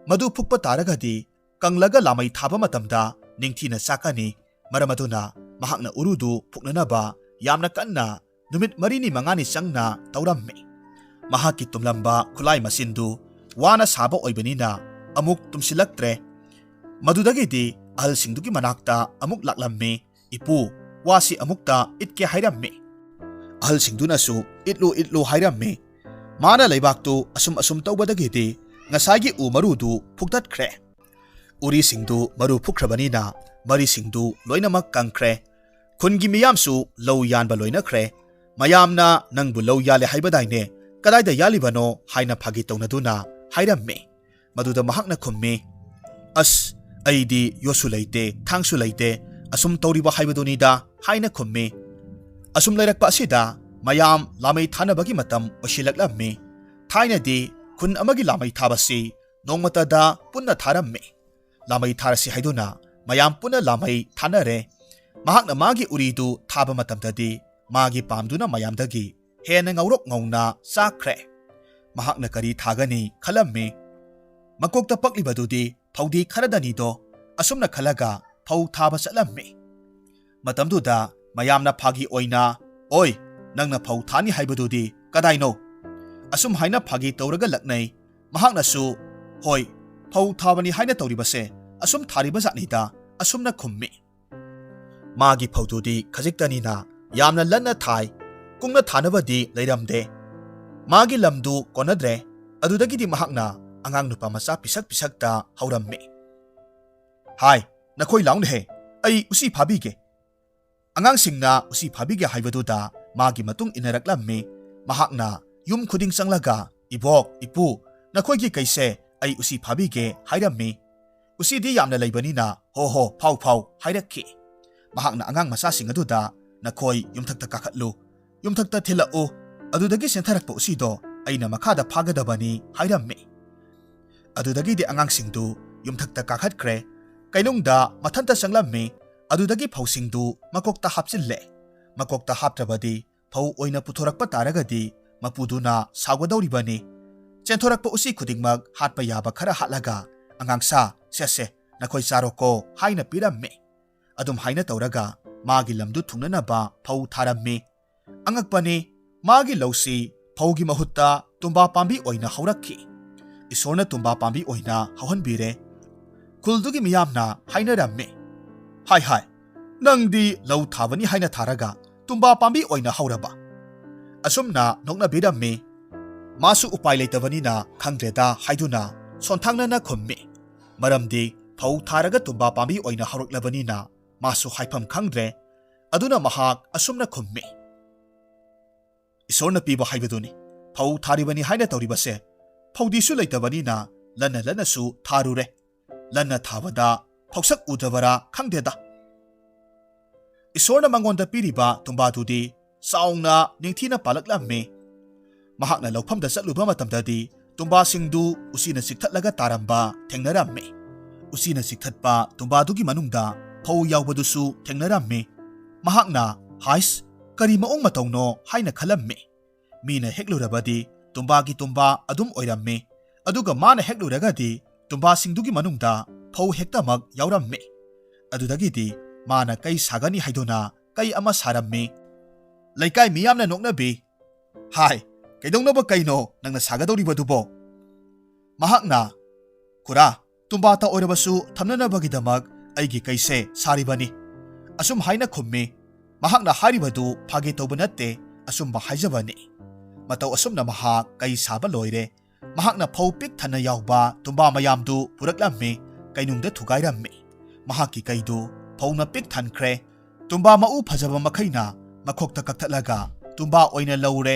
ꯃꯗꯨ ꯐꯨꯛꯄ ꯇꯥꯔꯒꯗꯤ ꯀꯪꯂꯒ ꯂꯥꯃꯩ ꯊꯥꯕ ꯃꯇꯝꯗ ꯅꯤꯡꯊꯤꯅ ꯆꯥꯛꯀꯅꯤ꯫ ꯃꯔꯝ ꯑꯗꯨꯅ ꯃꯍꯥꯛꯅ ꯎꯔꯨꯗꯨ ꯐꯨꯛꯅꯅꯕ ꯌꯥꯝꯅ ꯀꯟꯅ ꯅꯨꯃꯤꯠ ꯃꯔꯤꯅꯤ ꯃꯉꯥꯅꯤ ꯆꯪꯅ ꯇꯧꯔꯝꯃꯤ꯫ ꯃꯍꯥꯛꯀꯤ ꯇꯨꯝꯂꯝꯕ ꯈꯨꯠꯂꯥꯏ ꯃꯆꯤꯟꯗꯨ ꯋꯥꯅ ꯁꯥꯕ ꯑꯣꯏꯕꯅꯤꯅ ꯑꯃꯨꯛ ꯇꯨꯝꯁꯤꯜꯂꯛꯇ꯭ꯔꯦ꯫ ꯃꯗꯨꯗꯒꯤꯗꯤ ꯑꯍꯜꯁꯤꯡꯗꯨꯒꯤ ꯃꯅꯥꯛꯇ ꯑꯃꯨꯛ ꯂꯥꯛꯂꯝꯃꯤ꯫ "ꯏꯄꯨ, ꯋꯥꯁꯤ ꯑꯃꯨꯛꯇ ꯏꯠꯀꯦ" ꯍꯥꯏꯔꯝꯃꯤ꯫ ꯑꯍꯜꯁꯤꯡꯗꯨꯅꯁꯨ "ꯏꯠꯂꯨ, ꯏꯠꯂꯨ" ꯍꯥꯏꯔꯝꯃꯤ꯫ ꯃꯥꯅ ꯂꯩꯕꯥꯛꯇꯨ ꯑꯁꯨꯝ ꯑꯁꯨꯝ ꯇꯧꯕꯗꯒꯤꯗꯤ ꯉꯁꯥꯏꯒꯤ ꯎ ꯃꯔꯨꯗꯨ ꯐꯨꯛꯇꯠꯈ꯭ꯔꯦ꯫ ꯎꯔꯤꯁꯤꯡꯗꯨ ꯃꯔꯨ ꯐꯨꯛꯈ꯭ꯔꯕꯅꯤꯅ ꯃꯔꯤꯁꯤꯡꯗꯨ ꯂꯣꯏꯅꯃꯛ ꯀꯪꯈ꯭ꯔꯦ꯫ ꯈꯨꯟꯒꯤ ꯃꯤꯌꯥꯝꯁꯨ ꯂꯧ ꯌꯥꯟꯕ ꯂꯣꯏꯅꯈ꯭ꯔꯦ꯫ ꯃꯌꯥꯝꯅ "ꯅꯪꯕꯨ ꯂꯧ ꯌꯥꯜꯂꯦ ꯍꯥꯏꯕꯗꯥꯏꯅꯦ? ꯀꯗꯥꯏꯗ ꯌꯥꯜꯂꯤꯕꯅꯣ?" ꯍꯥꯏꯅ ꯐꯥꯒꯤ ꯇꯧꯅꯗꯨꯅ ꯍꯥꯏꯔꯝꯃꯤ꯫ ꯃꯗꯨꯗ ꯃꯍꯥꯛꯅ ꯈꯨꯝꯃꯤ, "ꯑꯁ, ꯑꯩꯗꯤ ꯌꯣꯠꯁꯨ ꯂꯩꯇꯦ, ꯊꯥꯡꯁꯨ ꯂꯩꯇꯦ, ꯑꯁꯨꯝ ꯇꯧꯔꯤꯕ ꯍꯥꯏꯕꯗꯨꯅꯤꯗ" ꯍꯥꯏꯅ ꯈꯨꯝꯃꯤ꯫ ꯑꯁꯨꯝ ꯂꯩꯔꯛꯄ ꯑꯁꯤꯗ ꯃꯌꯥꯝ ꯂꯥꯃꯩ ꯊꯥꯅꯕꯒꯤ ꯃꯇꯝ ꯑꯣꯏꯁꯤꯜꯂꯛꯂꯝꯃꯤ꯫ ꯊꯥꯏꯅꯗꯤ ꯈꯨꯟ ꯑꯃꯒꯤ ꯂꯥꯃꯩ ꯊꯥꯕꯁꯤ ꯅꯣꯡꯃꯇꯗ ꯄꯨꯟꯅ ꯊꯥꯔꯝꯃꯤ꯫ "ꯂꯥꯃꯩ ꯊꯥꯔꯁꯤ" ꯍꯥꯏꯗꯨꯅ ꯃꯌꯥꯝ ꯄꯨꯟꯅ ꯂꯥꯃꯩ ꯊꯥꯅꯔꯦ꯫ ꯃꯍꯥꯛꯅ ꯃꯥꯒꯤ ꯎꯔꯤꯗꯨ ꯊꯥꯕ ꯃꯇꯝꯗꯗꯤ ꯃꯥꯒꯤ ꯄꯥꯝꯗꯨꯅ ꯃꯌꯥꯝꯗꯒꯤ ꯍꯦꯟꯅ ꯉꯧꯔꯣꯛ ꯉꯧꯅ ꯆꯥꯛꯈ꯭ꯔꯦ꯫ ꯃꯍꯥꯛꯅ ꯀꯔꯤ ꯊꯥꯒꯅꯤ ꯈꯜꯂꯝꯃꯤ꯫ ꯃꯀꯣꯛꯇ ꯄꯛꯂꯤꯕꯗꯨꯗꯤ ꯐꯧꯗꯤ ꯈꯔꯗꯅꯤꯗꯣ꯫ ꯑꯁꯨꯝꯅ ꯈꯜꯂꯒ ꯐꯧ ꯊꯥꯕ ꯆꯠꯂꯝꯃꯤ꯫ ꯃꯇꯝꯗꯨꯗ ꯃꯌꯥꯝꯅ ꯐꯥꯒꯤ ꯑꯣꯏꯅ, "ꯑꯣꯏ, ꯅꯪꯅ ꯐꯧ ꯊꯥꯅꯤ ꯍꯥꯏꯕꯗꯨꯗꯤ ꯀꯗꯥꯏꯅꯣ?" ꯑꯁꯨꯝ ꯍꯥꯏꯅ ꯐꯥꯒꯤ ꯇꯧꯔꯒ ꯂꯛꯅꯩ꯫ ꯃꯍꯥꯛꯅꯁꯨ, "ꯍꯣꯏ, ꯐꯧ ꯊꯥꯕꯅꯤ ꯍꯥꯏꯅ ꯇꯧꯔꯤꯕꯁꯦ ꯑꯁꯨꯝ ꯊꯥꯔꯤꯕ ꯖꯥꯠꯅꯤꯗ" ꯑꯁꯨꯝꯅ ꯈꯨꯝꯃꯤ꯫ ꯃꯥꯒꯤ ꯐꯧꯗꯨꯗꯤ ꯈꯖꯤꯛꯇꯅꯤꯅ ꯌꯥꯝꯅ ꯂꯟꯅ ꯊꯥꯏ꯫ ꯀꯨꯡꯅ ꯊꯥꯅꯕꯗꯤ ꯂꯩꯔꯝꯗꯦ꯫ ꯃꯥꯒꯤ ꯂꯝꯗꯨ ꯀꯣꯟꯅꯗ꯭ꯔꯦ꯫ ꯑꯗꯨꯗꯒꯤꯗꯤ ꯃꯍꯥꯛꯅ ꯑꯉꯥꯡ ꯅꯨꯄꯥ ꯃꯆꯥ ꯄꯤꯁꯛ ꯄꯤꯁꯛꯇ ꯍꯧꯔꯝꯃꯤ꯫ "ꯍꯥꯏ, ꯅꯈꯣꯏ ꯂꯥꯎꯅꯦꯍꯦ, ꯑꯩ ꯎꯆꯤ ꯐꯥꯕꯤꯒꯦ"꯫ ꯑꯉꯥꯡꯁꯤꯡꯅ ꯎꯆꯤ ꯐꯥꯕꯤꯒꯦ ꯍꯥꯏꯕꯗꯨꯗ ꯃꯥꯒꯤ ꯃꯇꯨꯡ ꯏꯟꯅꯔꯛꯂꯝꯃꯤ꯫ ꯃꯍꯥꯛꯅ ꯌꯨꯝ ꯈꯨꯗꯤꯡ ꯆꯪꯂꯒ, "ꯏꯕꯣꯛ, ꯏꯄꯨ, ꯅꯈꯣꯏꯒꯤ ꯀꯩꯁꯦ ꯑꯩ ꯎꯆꯤ ꯐꯥꯕꯤꯒꯦ" ꯍꯥꯏꯔꯝꯃꯤ꯫ ꯎꯆꯤꯗꯤ ꯌꯥꯝꯅ ꯂꯩꯕꯅꯤꯅ "ꯍꯣ ꯍꯣ, ꯐꯥꯎ ꯐꯥꯎ" ꯍꯥꯏꯔꯛꯈꯤ꯫ ꯃꯍꯥꯛꯅ ꯑꯉꯥꯡ ꯃꯆꯥꯁꯤꯡ ꯑꯗꯨꯗ, "ꯅꯈꯣꯏ ꯌꯨꯝꯊꯛꯇ ꯀꯥꯈꯠꯂꯨ, ꯌꯨꯝꯊꯛꯇ ꯊꯤꯜꯂꯛꯎ, ꯑꯗꯨꯗꯒꯤ ꯆꯦꯟꯊꯔꯛꯄ ꯎꯆꯤꯗꯣ ꯑꯩꯅ ꯃꯈꯥꯗ ꯐꯥꯒꯗꯕꯅꯤ" ꯍꯥꯏꯔꯝꯃꯤ꯫ ꯑꯗꯨꯗꯒꯤꯗꯤ ꯑꯉꯥꯡꯁꯤꯡꯗꯨ ꯌꯨꯝꯊꯛꯇ ꯀꯥꯈꯠꯈ꯭ꯔꯦ꯫ ꯀꯩꯅꯨꯡꯗ ꯃꯊꯟꯇ ꯆꯪꯂꯝꯃꯤ꯫ ꯑꯗꯨꯗꯒꯤ ꯐꯧꯁꯤꯡꯗꯨ ꯃꯀꯣꯛꯇ ꯍꯥꯞꯆꯤꯜꯂꯦ꯫ ꯃꯀꯣꯛꯇ ꯍꯥꯞꯇ꯭ꯔꯕꯗꯤ ꯐꯧ ꯑꯣꯏꯅ ꯄꯨꯊꯣꯔꯛꯄ ꯇꯥꯔꯒꯗꯤ ꯃꯄꯨꯗꯨꯅ ꯁꯥꯎꯒꯗꯧꯔꯤꯕꯅꯤ꯫ ꯆꯦꯟꯊꯣꯔꯛꯄ ꯎꯆꯤ ꯈꯨꯗꯤꯡꯃꯛ ꯍꯥꯠꯄ ꯌꯥꯕ ꯈꯔ ꯍꯥꯠꯂꯒ, "ꯑꯉꯥꯡꯁꯥ, ꯁꯦ ꯁꯦ, ꯅꯈꯣꯏ ꯆꯥꯔꯣꯀꯣ" ꯍꯥꯏꯅ ꯄꯤꯔꯝꯃꯤ꯫ ꯑꯗꯨꯝ ꯍꯥꯏꯅ ꯇꯧꯔꯒ ꯃꯥꯒꯤ ꯂꯝꯗꯨ ꯊꯨꯡꯅꯅꯕ ꯐꯧ ꯊꯥꯔꯝꯃꯤ꯫ ꯑꯉꯛꯄꯅꯤ, ꯃꯥꯒꯤ ꯂꯧꯁꯤ ꯐꯧꯒꯤ ꯃꯍꯨꯠꯇ ꯇꯨꯝꯕꯥ ꯄꯥꯝꯕꯤ ꯑꯣꯏꯅ ꯍꯧꯔꯛꯈꯤ꯫ ꯏꯁꯣꯔꯅ ꯇꯨꯝꯕꯥ ꯄꯥꯝꯕꯤ ꯑꯣꯏꯅ ꯍꯧꯍꯟꯕꯤꯔꯦ꯫ ꯈꯨꯜꯗꯨꯒꯤ ꯃꯤꯌꯥꯝꯅ ꯍꯥꯏꯅꯔꯝꯃꯤ, "ꯍꯥꯏ ꯍꯥꯏ, ꯅꯪꯗꯤ ꯂꯧ ꯊꯥꯕꯅꯤ ꯍꯥꯏꯅ ꯊꯥꯔꯒ ꯇꯨꯝꯕꯥ ꯄꯥꯝꯕꯤ ꯑꯣꯏꯅ ꯍꯧꯔꯕ?" ꯑꯁꯨꯝꯅ ꯅꯣꯛꯅꯕꯤꯔꯝꯃꯤ꯫ ꯃꯥꯁꯨ ꯎꯄꯥꯏ ꯂꯩꯇꯕꯅꯤꯅ "ꯈꯪꯗ꯭ꯔꯦꯗ" ꯍꯥꯏꯗꯨꯅ ꯁꯣꯟꯊꯥꯡꯅꯅ ꯈꯨꯝꯃꯤ꯫ ꯃꯔꯝꯗꯤ ꯐꯧ ꯊꯥꯔꯒ ꯇꯨꯝꯕꯥ ꯄꯥꯝꯕꯤ ꯑꯣꯏꯅ ꯍꯧꯔꯛꯂꯕꯅꯤꯅ ꯃꯥꯁꯨ ꯍꯥꯏꯐꯝ ꯈꯪꯗ꯭ꯔꯦ꯫ ꯑꯗꯨꯅ ꯃꯍꯥꯛ ꯑꯁꯨꯝꯅ ꯈꯨꯝꯃꯤ, "ꯏꯁꯣꯔꯅ ꯄꯤꯕ ꯍꯥꯏꯕꯗꯨꯅꯤ꯫ ꯐꯧ ꯊꯥꯔꯤꯕꯅꯤ ꯍꯥꯏꯅ ꯇꯧꯔꯤꯕꯁꯦ, ꯐꯧꯗꯤꯁꯨ ꯂꯩꯇꯕꯅꯤꯅ ꯂꯟꯅ ꯂꯟꯅꯁꯨ ꯊꯥꯔꯨꯔꯦ꯫ ꯂꯟꯅ ꯊꯥꯕꯗ ꯐꯧꯁꯛ ꯎꯗꯕꯔꯥ ꯈꯪꯗꯦꯗ"꯫ ꯏꯁꯣꯔꯅ ꯃꯉꯣꯟꯗ ꯄꯤꯔꯤꯕ ꯇꯨꯝꯕꯥꯗꯨꯗꯤ ꯆꯥꯎꯅ ꯅꯤꯡꯊꯤꯅ ꯄꯥꯜꯂꯛꯂꯝꯃꯤ꯫ ꯃꯍꯥꯛꯅ ꯂꯧꯐꯝꯗ ꯆꯠꯂꯨꯕ ꯃꯇꯝꯗꯗꯤ ꯇꯨꯝꯕꯥꯁꯤꯡꯗꯨ ꯎꯆꯤꯅ ꯆꯤꯛꯊꯠꯂꯒ ꯇꯥꯔꯝꯕ ꯊꯦꯡꯅꯔꯝꯃꯤ꯫ ꯎꯆꯤꯅ ꯆꯤꯛꯊꯠꯄ ꯇꯨꯝꯕꯥꯗꯨꯒꯤ ꯃꯅꯨꯡꯗ ꯐꯧ ꯌꯥꯎꯕꯗꯨꯁꯨ ꯊꯦꯡꯅꯔꯝꯃꯤ꯫ ꯃꯍꯥꯛꯅ, "ꯍꯥꯏꯁ, ꯀꯔꯤ ꯃꯑꯣꯡ ꯃꯇꯧꯅꯣ?" ꯍꯥꯏꯅ ꯈꯜꯂꯝꯃꯤ꯫ ꯃꯤꯅ ꯍꯦꯛꯂꯨꯔꯕꯗꯤ ꯇꯨꯝꯕꯥꯒꯤ ꯇꯨꯝꯕꯥ ꯑꯗꯨꯝ ꯑꯣꯏꯔꯝꯃꯤ, ꯑꯗꯨꯒ ꯃꯥꯅ ꯍꯦꯛꯂꯨꯔꯒꯗꯤ ꯇꯨꯝꯕꯥꯁꯤꯡꯗꯨꯒꯤ ꯃꯅꯨꯡꯗ ꯐꯧ ꯍꯦꯛꯇꯃꯛ ꯌꯥꯎꯔꯝꯃꯤ꯫ ꯑꯗꯨꯗꯒꯤꯗꯤ ꯃꯥꯅ ꯀꯩ ꯁꯥꯒꯅꯤ ꯍꯥꯏꯗꯨꯅ ꯀꯩ ꯑꯃ ꯁꯥꯔꯝꯃꯤ꯫ ꯂꯩꯀꯥꯏ ꯃꯤꯌꯥꯝꯅ ꯅꯣꯛꯅꯕꯤ꯫ "ꯍꯥꯏ, ꯀꯩꯗꯧꯅꯕ ꯀꯩꯅꯣ ꯅꯪꯅ ꯁꯥꯒꯗꯧꯔꯤꯕꯗꯨꯕꯣ?" ꯃꯍꯥꯛꯅ, "ꯈꯨꯔꯥ, ꯇꯨꯝꯕꯥꯇ ꯑꯣꯏꯔꯕꯁꯨ ꯊꯝꯅꯅꯕꯒꯤꯗꯃꯛ ꯑꯩꯒꯤ ꯀꯩꯁꯦ ꯁꯥꯔꯤꯕꯅꯤ"꯫ ꯑꯁꯨꯝ ꯍꯥꯏꯅ ꯈꯨꯝꯃꯤ꯫ ꯃꯍꯥꯛꯅ ꯍꯥꯏꯔꯤꯕꯗꯨ ꯐꯥꯒꯤ ꯇꯧꯕ ꯅꯠꯇꯦ, ꯑꯆꯨꯝꯕ ꯍꯥꯏꯖꯕꯅꯤ꯫ ꯃꯇꯧ ꯑꯁꯨꯝꯅ ꯃꯍꯥꯛ ꯀꯩ ꯁꯥꯕ ꯂꯣꯏꯔꯦ꯫ ꯃꯍꯥꯛꯅ ꯐꯧ ꯄꯤꯛ ꯊꯟꯅ ꯌꯥꯎꯕ ꯇꯨꯝꯕꯥ ꯃꯌꯥꯝꯗꯨ ꯄꯨꯔꯛꯂꯝꯃꯤ, ꯀꯩꯅꯨꯡꯗ ꯊꯨꯒꯥꯏꯔꯝꯃꯤ꯫ ꯃꯍꯥꯛꯀꯤ ꯀꯩꯗꯨ ꯐꯧꯅ ꯄꯤꯛ ꯊꯟꯈ꯭ꯔꯦ꯫ ꯇꯨꯝꯕꯥ ꯃꯎ ꯐꯖꯕ ꯃꯈꯩꯅ ꯃꯈꯣꯛꯇ ꯀꯛꯊꯠꯂꯒ ꯇꯨꯝꯕꯥ ꯑꯣꯏꯅ ꯂꯧꯔꯦ꯫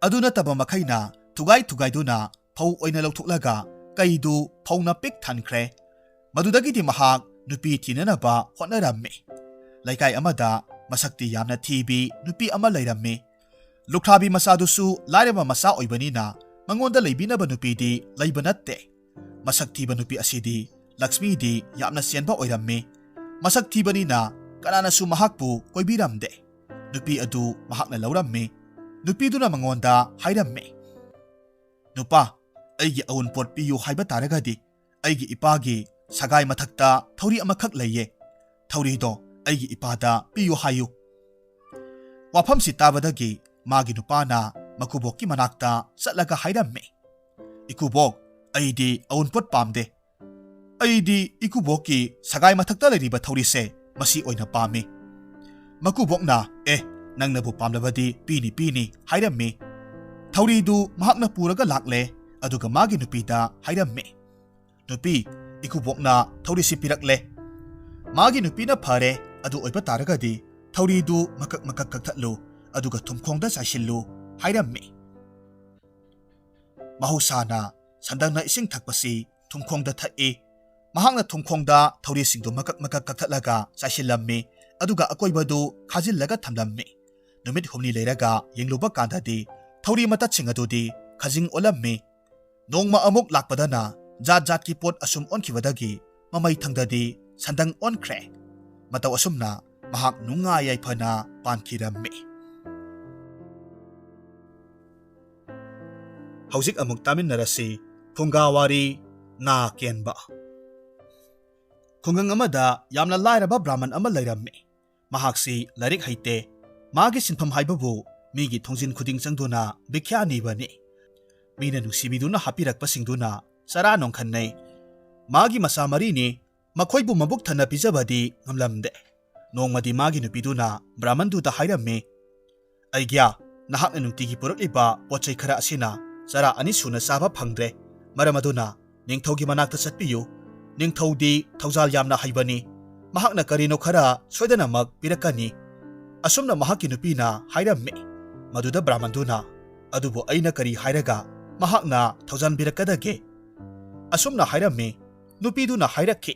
ꯑꯗꯨ ꯅꯠꯇꯕ ꯃꯈꯩꯅ ꯊꯨꯒꯥꯏ ꯊꯨꯒꯥꯏꯗꯨꯅ ꯐꯧ ꯑꯣꯏꯅ ꯂꯧꯊꯣꯛꯂꯒ ꯀꯩꯗꯨ ꯐꯧꯅ ꯄꯤꯛ ꯊꯟꯈ꯭ꯔꯦ꯫ ꯃꯗꯨꯗꯒꯤꯗꯤ ꯃꯍꯥꯛ ꯅꯨꯄꯤ ꯊꯤꯅꯅꯕ ꯍꯣꯠꯅꯔꯝꯃꯤ꯫ ꯂꯩꯀꯥꯏ ꯑꯃꯗ ꯃꯁꯛꯇꯤ ꯌꯥꯝꯅ ꯊꯤꯕꯤ ꯅꯨꯄꯤ ꯑꯃ ꯂꯩꯔꯝꯃꯤ꯫ ꯂꯨꯈ꯭ꯔꯥꯕꯤ ꯃꯆꯥꯗꯨꯁꯨ ꯂꯥꯏꯔꯕ ꯃꯆꯥ ꯑꯣꯏꯕꯅꯤꯅ ꯃꯉꯣꯟꯗ ꯂꯩꯕꯤꯅꯕ ꯅꯨꯄꯤꯗꯤ ꯂꯩꯕ ꯅꯠꯇꯦ꯫ ꯃꯁꯛ ꯊꯤꯕ ꯅꯨꯄꯤ ꯑꯁꯤꯗꯤ ꯂꯛꯁꯃꯤꯗꯤ ꯌꯥꯝꯅ ꯆꯦꯟꯕ ꯑꯣꯏꯔꯝꯃꯤ꯫ ꯃꯁꯛ ꯊꯤꯕꯅꯤꯅ ꯀꯅꯥꯅꯁꯨ ꯃꯍꯥꯛꯄꯨ ꯀꯣꯏꯕꯤꯔꯝꯗꯦ꯫ ꯅꯨꯄꯤ ꯑꯗꯨ ꯃꯍꯥꯛꯅ ꯂꯧꯔꯝꯃꯤ꯫ ꯅꯨꯄꯤꯗꯨꯅ ꯃꯉꯣꯟꯗ ꯍꯥꯏꯔꯝꯃꯤ, "ꯅꯨꯄꯥ, ꯑꯩꯒꯤ ꯑꯎꯟꯄꯣꯠ ꯄꯤꯌꯨ ꯍꯥꯏꯕ ꯇꯥꯔꯒꯗꯤ ꯑꯩꯒꯤ ꯏꯄꯥꯒꯤ ꯁꯒꯥꯏ ꯃꯊꯛꯇ ꯊꯧꯔꯤ ꯑꯃꯈꯛ ꯂꯩꯌꯦ꯫ ꯊꯧꯔꯤꯗꯣ ꯑꯩꯒꯤ ꯏꯄꯥꯗ ꯄꯤꯌꯨ ꯍꯥꯏꯌꯨ꯫ ꯋꯥꯐꯝꯁꯤ ꯇꯥꯕꯗꯒꯤ ꯃꯥꯒꯤ ꯅꯨꯄꯥꯅ ꯃꯀꯨꯕꯣꯛꯀꯤ ꯃꯅꯥꯛꯇ ꯆꯠꯂꯒ ꯍꯥꯏꯔꯝꯃꯤ, "ꯏꯀꯨꯕꯣꯛ, ꯑꯩꯗꯤ ꯑꯎꯟꯄꯣꯠ ꯄꯥꯝꯗꯦ꯫ ꯑꯩꯗꯤ ꯏꯀꯨꯕꯣꯛꯀꯤ ꯁꯒꯥꯏ ꯃꯊꯛꯇ ꯂꯩꯔꯤꯕ ꯊꯧꯔꯤꯁꯦ, ꯃꯁꯤ ꯑꯣꯏꯅ ꯄꯥꯝꯃꯤ꯫" ꯃꯀꯨꯕꯣꯛꯅ, "ꯑꯦ, ꯅꯪꯅꯕꯨ ꯄꯥꯝꯂꯕꯗꯤ ꯄꯤꯅꯤ, ꯄꯤꯅꯤ" ꯍꯥꯏꯔꯝꯃꯤ꯫ ꯊꯧꯔꯤꯗꯨ ꯃꯍꯥꯛꯅ ꯄꯨꯔꯒ ꯂꯥꯛꯂꯦ, ꯑꯗꯨꯒ ꯃꯥꯒꯤ ꯅꯨꯄꯤꯗ ꯍꯥꯏꯔꯝꯃꯤ, "ꯅꯨꯄꯤ, ꯏꯀꯨꯕꯣꯛꯅ ꯊꯧꯔꯤꯁꯤ ꯄꯤꯔꯛꯂꯦ꯫" ꯃꯥꯒꯤ ꯅꯨꯄꯤꯅ, "ꯐꯔꯦ, ꯑꯗꯨ ꯑꯣꯏꯕ ꯇꯥꯔꯒꯗꯤ ꯊꯧꯔꯤꯗꯨ ꯃꯀꯛ ꯃꯀꯛ ꯀꯛꯊꯠꯂꯨ, ꯑꯗꯨꯒ ꯊꯨꯝꯈꯣꯡꯗ ꯆꯥꯏꯁꯤꯜꯂꯨ" ꯍꯥꯏꯔꯝꯃꯤ꯫ ꯃꯍꯧꯁꯥꯅ ꯁꯟꯗꯪꯅ ꯏꯁꯤꯡ ꯊꯛꯄꯁꯤ ꯊꯨꯝꯈꯣꯡꯗ ꯊꯛꯏ꯫ ꯃꯍꯥꯛꯅ ꯊꯨꯝꯈꯣꯡꯗ ꯊꯧꯔꯤꯁꯤꯡꯗꯨ ꯃꯀꯛ ꯃꯀꯛ ꯀꯛꯊꯠꯂꯒ ꯆꯥꯏꯁꯤꯜꯂꯝꯃꯤ, ꯑꯗꯨꯒ ꯑꯀꯣꯏꯕꯗꯨ ꯈꯥꯖꯤꯜꯂꯒ ꯊꯝꯂꯝꯃꯤ꯫ ꯅꯨꯃꯤꯠ ꯍꯨꯝꯅꯤ ꯂꯩꯔꯒ ꯌꯦꯡꯂꯨꯕ ꯀꯥꯟꯗꯗꯤ ꯊꯧꯔꯤ ꯃꯇꯠꯁꯤꯡ ꯑꯗꯨꯗꯤ ꯈꯖꯤꯡ ꯑꯣꯜꯂꯝꯃꯤ꯫ ꯅꯣꯡꯃ ꯑꯃꯨꯛ ꯂꯥꯛꯄꯗꯅ ꯖꯥꯠ ꯖꯥꯠꯀꯤ ꯄꯣꯠ ꯑꯁꯨꯝ ꯑꯣꯟꯈꯤꯕꯗꯒꯤ ꯃꯃꯩꯊꯪꯗꯗꯤ ꯁꯟꯗꯪ ꯑꯣꯟꯈ꯭ꯔꯦ꯫ ꯃꯇꯧ ꯑꯁꯨꯝꯅ ꯃꯍꯥꯛ ꯅꯨꯡꯉꯥꯏ ꯌꯥꯏꯐꯅ ꯄꯥꯟꯈꯤꯔꯝꯃꯤ꯫ ꯍꯧꯖꯤꯛ ꯑꯃꯨꯛ ꯇꯥꯃꯤꯟꯅꯔꯁꯤ ꯐꯨꯡꯒꯥ ꯋꯥꯔꯤ, ꯅꯥ ꯀꯦꯟꯕ꯫ ꯈꯨꯡꯒꯪ ꯑꯃꯗ ꯌꯥꯝꯅ ꯂꯥꯏꯔꯕ ꯕ꯭ꯔꯥꯍꯃꯟ ꯑꯃ ꯂꯩꯔꯝꯃꯤ꯫ ꯃꯍꯥꯛꯁꯤ ꯂꯥꯏꯔꯤꯛ ꯍꯩꯇꯦ꯫ ꯃꯥꯒꯤ ꯁꯤꯟꯐꯝ ꯍꯥꯏꯕꯕꯨ ꯃꯤꯒꯤ ꯊꯣꯡꯖꯤꯟ ꯈꯨꯗꯤꯡ ꯆꯪꯗꯨꯅ ꯚꯤꯈ꯭ꯌꯥ ꯅꯤꯕꯅꯤ꯫ ꯃꯤꯅ ꯅꯨꯡꯁꯤꯕꯤꯗꯨꯅ ꯍꯥꯞꯄꯤꯔꯛꯄꯁꯤꯡꯗꯨꯅ ꯆꯔꯥ ꯅꯣꯡꯈꯟꯅꯩ꯫ ꯃꯥꯒꯤ ꯃꯆꯥ ꯃꯔꯤꯅꯤ, ꯃꯈꯣꯏꯕꯨ ꯃꯕꯨꯛ ꯊꯟꯅ ꯄꯤꯖꯕꯗꯤ ꯉꯝꯂꯝꯗꯦ꯫ ꯅꯣꯡꯃꯗꯤ ꯃꯥꯒꯤ ꯅꯨꯄꯤꯗꯨꯅ ꯕ꯭ꯔꯥꯍꯃꯟꯗꯨꯗ ꯍꯥꯏꯔꯝꯃꯤ, "ꯑꯩꯒ꯭ꯌꯥ, ꯅꯍꯥꯛꯅ ꯅꯨꯡꯇꯤꯒꯤ ꯄꯨꯔꯛꯂꯤꯕ ꯄꯣꯠ ꯆꯩ ꯈꯔ ꯑꯁꯤꯅ ꯆꯔꯥ ꯑꯅꯤ ꯁꯨꯅ ꯆꯥꯕ ꯐꯪꯗ꯭ꯔꯦ꯫ ꯃꯔꯝ ꯑꯗꯨꯅ ꯅꯤꯡꯊꯧꯒꯤ ꯃꯅꯥꯛꯇ ꯆꯠꯄꯤꯌꯨ꯫ ꯅꯤꯡꯊꯧꯗꯤ ꯊꯧꯖꯥꯜ ꯌꯥꯝꯅ ꯍꯩꯕꯅꯤ꯫ ꯃꯍꯥꯛꯅ ꯀꯔꯤꯅꯣ ꯈꯔ ꯁꯣꯏꯗꯅꯃꯛ ꯄꯤꯔꯛꯀꯅꯤ꯫" ꯑꯁꯨꯝꯅ ꯃꯍꯥꯛꯀꯤ ꯅꯨꯄꯤꯅ ꯍꯥꯏꯔꯝꯃꯤ꯫ ꯃꯗꯨꯗ ꯕ꯭ꯔꯥꯍꯃꯟꯗꯨꯅ, "ꯑꯗꯨꯕꯨ ꯑꯩꯅ ꯀꯔꯤ ꯍꯥꯏꯔꯒ ꯃꯍꯥꯛꯅ ꯊꯧꯖꯥꯟꯕꯤꯔꯛꯀꯗꯒꯦ?" ꯑꯁꯨꯝꯅ ꯍꯥꯏꯔꯝꯃꯤ꯫ ꯅꯨꯄꯤꯗꯨꯅ ꯍꯥꯏꯔꯛꯈꯤ,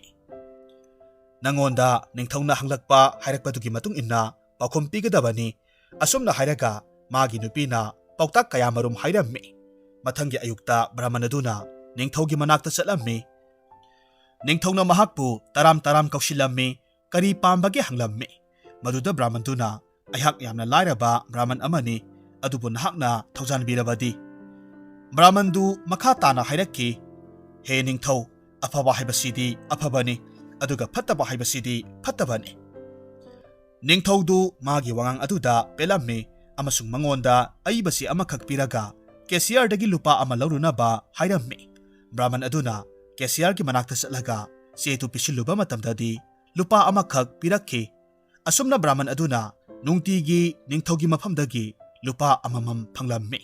"ꯅꯉꯣꯟꯗ ꯅꯤꯡꯊꯧꯅ ꯍꯪꯂꯛꯄ ꯍꯥꯏꯔꯛꯄꯗꯨꯒꯤ ꯃꯇꯨꯡ ꯏꯟꯅ ꯄꯥꯎꯈꯨꯝ ꯄꯤꯒꯗꯕꯅꯤ꯫" ꯑꯁꯨꯝꯅ ꯍꯥꯏꯔꯒ ꯃꯥꯒꯤ ꯅꯨꯄꯤꯅ ꯄꯥꯎꯇꯥꯛ ꯀꯌꯥꯃꯔꯨꯝ ꯍꯥꯏꯔꯝꯃꯤ꯫ ꯃꯊꯪꯒꯤ ꯑꯌꯨꯛꯇ ꯕ꯭ꯔꯥꯍꯃꯟ ꯑꯗꯨꯅ ꯅꯤꯡꯊꯧꯒꯤ ꯃꯅꯥꯛꯇ ꯆꯠꯂꯝꯃꯤ꯫ ꯅꯤꯡꯊꯧꯅ ꯃꯍꯥꯛꯄꯨ ꯇꯔꯥꯝ ꯇꯔꯥꯝ ꯀꯧꯁꯤꯜꯂꯝꯃꯤ, ꯀꯔꯤ ꯄꯥꯝꯕꯒꯦ ꯍꯪꯂꯝꯃꯤ꯫ ꯃꯗꯨꯗ ꯕ꯭ꯔꯥꯍꯃꯟꯗꯨꯅ, "ꯑꯩꯍꯥꯛ ꯌꯥꯝꯅ ꯂꯥꯏꯔꯕ ꯕ꯭ꯔꯥꯍꯃꯟ ꯑꯃꯅꯤ, ꯑꯗꯨꯕꯨ ꯅꯍꯥꯛꯅ ꯊꯧꯖꯥꯟꯕꯤꯔꯕꯗꯤ?" ꯕ꯭ꯔꯥꯍꯃꯟꯗꯨ ꯃꯈꯥ ꯇꯥꯅ ꯍꯥꯏꯔꯛꯈꯤ, "ꯍꯦ ꯅꯤꯡꯊꯧ, ꯑꯐꯕ ꯍꯥꯏꯕꯁꯤꯗꯤ ꯑꯐꯕꯅꯤ, ꯑꯗꯨꯒ ꯐꯠꯇꯕ ꯍꯥꯏꯕꯁꯤꯗꯤ ꯐꯠꯇꯕꯅꯤ꯫ ꯅꯤꯡꯊꯧꯗꯨ ꯃꯥꯒꯤ ꯋꯥꯉꯥꯡ ꯑꯗꯨꯗ ꯄꯦꯜꯂꯝꯃꯤ ꯑꯃꯁꯨꯡ ꯃꯉꯣꯟꯗ ꯑꯏꯕꯁꯤ ꯑꯃꯈꯛ ꯄꯤꯔꯒ ꯀꯦꯁꯤꯌꯔꯗꯒꯤ ꯂꯨꯄꯥ ꯑꯃ ꯂꯧꯔꯨꯅꯕ ꯍꯥꯏꯔꯝꯃꯤ꯫ ꯕ꯭ꯔꯥꯍꯃꯟ ꯑꯗꯨꯅ ꯀꯦꯁꯤꯌꯔꯒꯤ ꯃꯅꯥꯛꯇ ꯆꯠꯂꯒ ꯆꯦꯗꯨ ꯄꯤꯁꯤꯜꯂꯨꯕ ꯃꯇꯝꯗꯗꯤ ꯂꯨꯄꯥ ꯑꯃꯈꯛ ꯄꯤꯔꯛꯈꯤ꯫ ꯑꯁꯨꯝꯅ ꯕ꯭ꯔꯥꯍꯃꯟ ꯑꯗꯨꯅ ꯅꯨꯡꯇꯤꯒꯤ ꯅꯤꯡꯊꯧꯒꯤ ꯃꯐꯝꯗꯒꯤ ꯂꯨꯄꯥ ꯑꯃꯃꯝ ꯐꯪꯂꯝꯃꯤ꯫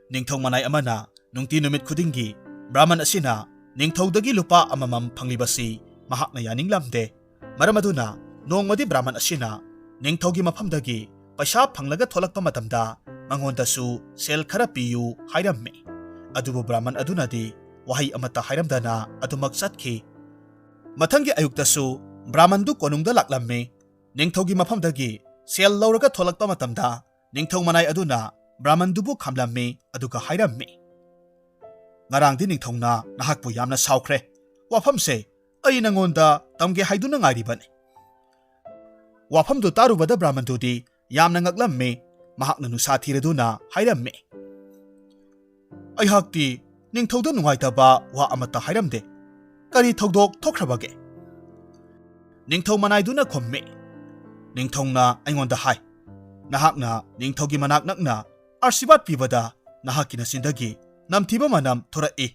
ꯅꯤꯡꯊꯧ ꯃꯅꯥꯏ ꯑꯃꯅ ꯅꯨꯡꯇꯤ ꯅꯨꯃꯤꯠ ꯈꯨꯗꯤꯡꯒꯤ ꯕ꯭ꯔꯥꯍꯃꯟ ꯑꯁꯤꯅ ꯅꯤꯡꯊꯧꯗꯒꯤ ꯂꯨꯄꯥ ꯑꯃꯃꯝ ꯐꯪꯂꯤꯕꯁꯤ ꯃꯍꯥꯛꯅ ꯌꯥꯅꯤꯡꯂꯝꯗꯦ꯫ ꯃꯔꯝ ꯑꯗꯨꯅ ꯅꯣꯡꯃꯗꯤ ꯕ꯭ꯔꯥꯍꯃꯟ ꯑꯁꯤꯅ ꯅꯤꯡꯊꯧꯒꯤ ꯃꯐꯝꯗꯒꯤ ꯄꯩꯁꯥ ꯐꯪꯂꯒ ꯊꯣꯛꯂꯛꯄ ꯃꯇꯝꯗ ꯃꯉꯣꯟꯗꯁꯨ ꯁꯦꯜ ꯈꯔ ꯄꯤꯌꯨ ꯍꯥꯏꯔꯝꯃꯤ꯫ ꯑꯗꯨꯕꯨ ꯕ꯭ꯔꯥꯍꯃꯟ ꯑꯗꯨꯅꯗꯤ ꯋꯥꯍꯩ ꯑꯃꯠꯇ ꯍꯥꯏꯔꯝꯗꯅ ꯑꯗꯨꯃꯛ ꯆꯠꯈꯤ꯫ ꯃꯊꯪꯒꯤ ꯑꯌꯨꯛꯇꯁꯨ ꯕ꯭ꯔꯥꯍꯃꯟꯗꯨ ꯀꯣꯅꯨꯡꯗ ꯂꯥꯛꯂꯝꯃꯤ꯫ ꯅꯤꯡꯊꯧꯒꯤ ꯃꯐꯝꯗꯒꯤ ꯁꯦꯜ ꯂꯧꯔꯒ ꯊꯣꯛꯂꯛꯄ ꯃꯇꯝꯗ ꯅꯤꯡꯊꯧ ꯃꯅꯥꯏ ꯑꯗꯨꯅ ꯕ꯭ꯔꯥꯍꯃꯟꯗꯨꯕꯨ ꯈꯥꯝꯂꯝꯃꯤ ꯑꯗꯨꯒ ꯍꯥꯏꯔꯝꯃꯤ, "ꯉꯔꯥꯡꯗꯤ ꯅꯤꯡꯊꯧꯅ ꯅꯍꯥꯛꯄꯨ ꯌꯥꯝꯅ ꯁꯥꯎꯈ꯭ꯔꯦ꯫ ꯋꯥꯐꯝꯁꯦ ꯑꯩ ꯅꯉꯣꯟꯗ ꯇꯝꯒꯦ ꯍꯥꯏꯗꯨꯅ ꯉꯥꯏꯔꯤꯕꯅꯤ꯫" ꯋꯥꯐꯝꯗꯨ ꯇꯥꯔꯨꯕꯗ ꯕ꯭ꯔꯥꯍꯃꯟꯗꯨꯗꯤ ꯌꯥꯝꯅ ꯉꯛꯂꯝꯃꯤ꯫ ꯃꯍꯥꯛꯅ ꯅꯨꯡꯁꯥ ꯊꯤꯔꯗꯨꯅ ꯍꯥꯏꯔꯝꯃꯤ, "ꯑꯩꯍꯥꯛꯇꯤ ꯅꯤꯡꯊꯧꯗ ꯅꯨꯡꯉꯥꯏꯇꯕ ꯋꯥ ꯑꯃꯠꯇ ꯍꯥꯏꯔꯝꯗꯦ꯫ ꯀꯔꯤ ꯊꯧꯗꯣꯛ ꯊꯣꯛꯈ꯭ꯔꯕꯒꯦ?" ꯅꯤꯡꯊꯧ ꯃꯅꯥꯏꯗꯨꯅ ꯈꯨꯝꯃꯤ, "ꯅꯤꯡꯊꯧꯅ ꯑꯩꯉꯣꯟꯗ ꯍꯥꯏ, ꯅꯍꯥꯛꯅ ꯅꯤꯡꯊꯧꯒꯤ ꯃꯅꯥꯛ ꯅꯛꯅ ꯑꯥꯔꯁꯤꯕꯥꯗ ꯄꯤꯕꯗ ꯅꯍꯥꯛꯀꯤ ꯅꯆꯤꯟꯗꯒꯤ ꯅꯝꯊꯤꯕ ꯃꯅꯝ ꯊꯣꯔꯛꯏ꯫"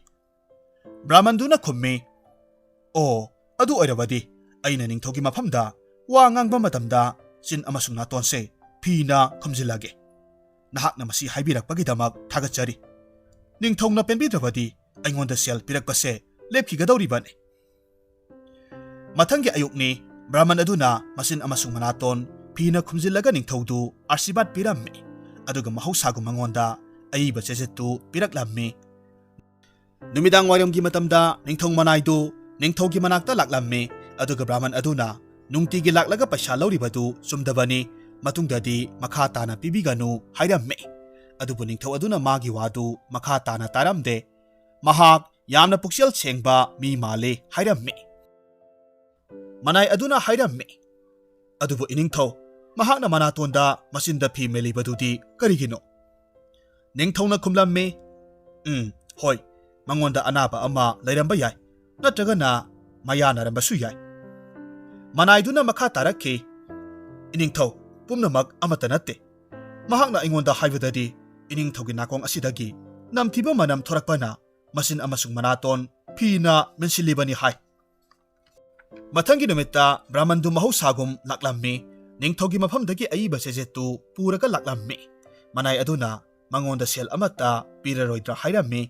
ꯕ꯭ꯔꯥꯍꯃꯟꯗꯨꯅ ꯈꯨꯝꯃꯤ, "ꯑꯣ, ꯑꯗꯨ ꯑꯣꯏꯔꯕꯗꯤ ꯑꯩꯅ ꯅꯤꯡꯊꯧꯒꯤ ꯃꯐꯝꯗ ꯋꯥ ꯉꯥꯡꯕ ꯃꯇꯝꯗ ꯆꯤꯟ ꯑꯃꯁꯨꯡ ꯅꯥꯇꯣꯟꯁꯦ ꯐꯤꯅ ꯈꯨꯝꯖꯤꯜꯂꯒꯦ꯫ ꯅꯍꯥꯛꯅ ꯃꯁꯤ ꯍꯥꯏꯕꯤꯔꯛꯄꯒꯤꯗꯃꯛ ꯊꯥꯒꯠꯆꯔꯤ꯫ ꯅꯤꯡꯊꯧꯅ ꯄꯦꯟꯕꯤꯗ꯭ꯔꯕꯗꯤ ꯑꯩꯉꯣꯟꯗ ꯁꯦꯜ ꯄꯤꯔꯛꯄꯁꯦ ꯂꯦꯞꯈꯤꯒꯗꯧꯔꯤꯕꯅꯤ꯫" ꯃꯊꯪꯒꯤ ꯑꯌꯨꯛꯅꯤ꯫ ꯕ꯭ꯔꯥꯍꯃꯟ ꯑꯗꯨꯅ ꯃꯆꯤꯟ ꯑꯃꯁꯨꯡ ꯃꯅꯥꯇꯣꯟ ꯐꯤꯅ ꯈꯨꯝꯖꯤꯜꯂꯒ ꯅꯤꯡꯊꯧꯗꯨ ꯑꯥꯔꯁꯤꯕꯥꯗ ꯄꯤꯔꯝꯃꯤ, ꯑꯗꯨꯒ ꯃꯍꯧꯁꯥꯒꯨꯝ ꯃꯉꯣꯟꯗ ꯑꯏꯕ ꯆꯦꯖꯦꯠꯇꯨ ꯄꯤꯔꯛꯂꯝꯃꯤ꯫ ꯅꯨꯃꯤꯗꯥꯡ ꯋꯥꯏꯔꯝꯒꯤ ꯃꯇꯝꯗ ꯅꯤꯡꯊꯧ ꯃꯅꯥꯏꯗꯨ ꯅꯤꯡꯊꯧꯒꯤ ꯃꯅꯥꯛꯇ ꯂꯥꯛꯂꯝꯃꯤ, ꯑꯗꯨꯒ ꯕ꯭ꯔꯥꯍꯃꯟ ꯑꯗꯨꯅ ꯅꯨꯡꯇꯤꯒꯤ ꯂꯥꯛꯂꯒ ꯄꯩꯁꯥ ꯂꯧꯔꯤꯕꯗꯨ ꯆꯨꯝꯗꯕꯅꯤ, ꯃꯇꯨꯡꯗꯗꯤ ꯃꯈꯥ ꯇꯥꯅ ꯄꯤꯕꯤꯒꯅꯨ ꯍꯥꯏꯔꯝꯃꯤ꯫ ꯑꯗꯨꯕꯨ ꯅꯤꯡꯊꯧ ꯑꯗꯨꯅ ꯃꯥꯒꯤ ꯋꯥꯗꯨ ꯃꯈꯥ ꯇꯥꯅ ꯇꯥꯔꯝꯗꯦ꯫ ꯃꯍꯥꯛ ꯌꯥꯝꯅ ꯄꯨꯛꯆꯦꯜ ꯁꯦꯡꯕ ꯃꯤ ꯃꯥꯜꯂꯤ ꯍꯥꯏꯔꯝꯃꯤ꯫ ꯃꯅꯥꯏ ꯑꯗꯨꯅ ꯍꯥꯏꯔꯝꯃꯤ, "ꯑꯗꯨꯕꯨ ꯏꯅꯤꯡꯊꯧ, ꯃꯍꯥꯛꯅ ꯃꯅꯥꯇꯣꯟꯗ ꯃꯆꯤꯟꯗ ꯐꯤ ꯃꯦꯜꯂꯤꯕꯗꯨꯗꯤ ꯀꯔꯤꯒꯤꯅꯣ?" ꯅꯤꯡꯊꯧꯅ ꯈꯨꯝꯂꯝꯃꯤ, "ꯎꯝ, ꯍꯣꯏ, ꯃꯉꯣꯟꯗ ꯑꯅꯥꯕ ꯑꯃ ꯂꯩꯔꯝꯕ ꯌꯥꯏ, ꯅꯠꯇ꯭ꯔꯒꯅ ꯃꯌꯥꯅꯔꯝꯕꯁꯨ ꯌꯥꯏ꯫ ꯃꯅꯥꯏꯗꯨꯅ ꯃꯈꯥ ꯇꯥꯔꯛꯈꯤ, "ꯏꯅꯤꯡꯊꯧ, ꯄꯨꯝꯅꯃꯛ ꯑꯃꯠꯇ ꯅꯠꯇꯦ꯫ ꯃꯍꯥꯛꯅ ꯑꯩꯉꯣꯟꯗ ꯍꯥꯏꯕꯗꯗꯤ ꯏꯅꯤꯡꯊꯧꯒꯤ ꯅꯥꯀꯣꯡ ꯑꯁꯤꯗꯒꯤ ꯅꯝꯊꯤꯕ ꯃꯅꯝ ꯊꯣꯔꯛꯄꯅ ꯃꯆꯤꯟ ꯑꯃꯁꯨꯡ ꯃꯅꯥꯇꯣꯟ ꯐꯤꯅ ꯃꯦꯟꯁꯤꯜꯂꯤꯕꯅꯤ" ꯍꯥꯏ꯫ ꯃꯊꯪꯒꯤ ꯅꯨꯃꯤꯠꯇ ꯕ꯭ꯔꯥꯍꯃꯟꯗꯨ ꯃꯍꯧꯁꯥꯒꯨꯝ ꯂꯥꯛꯂꯝꯃꯤ꯫ ꯅꯤꯡꯊꯧꯒꯤ ꯃꯐꯝꯗꯒꯤ ꯑꯏꯕ ꯆꯦꯖꯦꯠꯇꯨ ꯄꯨꯔꯒ ꯂꯥꯛꯂꯝꯃꯤ꯫ ꯃꯅꯥꯏ ꯑꯗꯨꯅ ꯃꯉꯣꯟꯗ ꯁꯦꯜ ꯑꯃꯠꯇ ꯄꯤꯔꯔꯣꯏꯗ꯭ꯔꯥ ꯍꯥꯏꯔꯝꯃꯤ꯫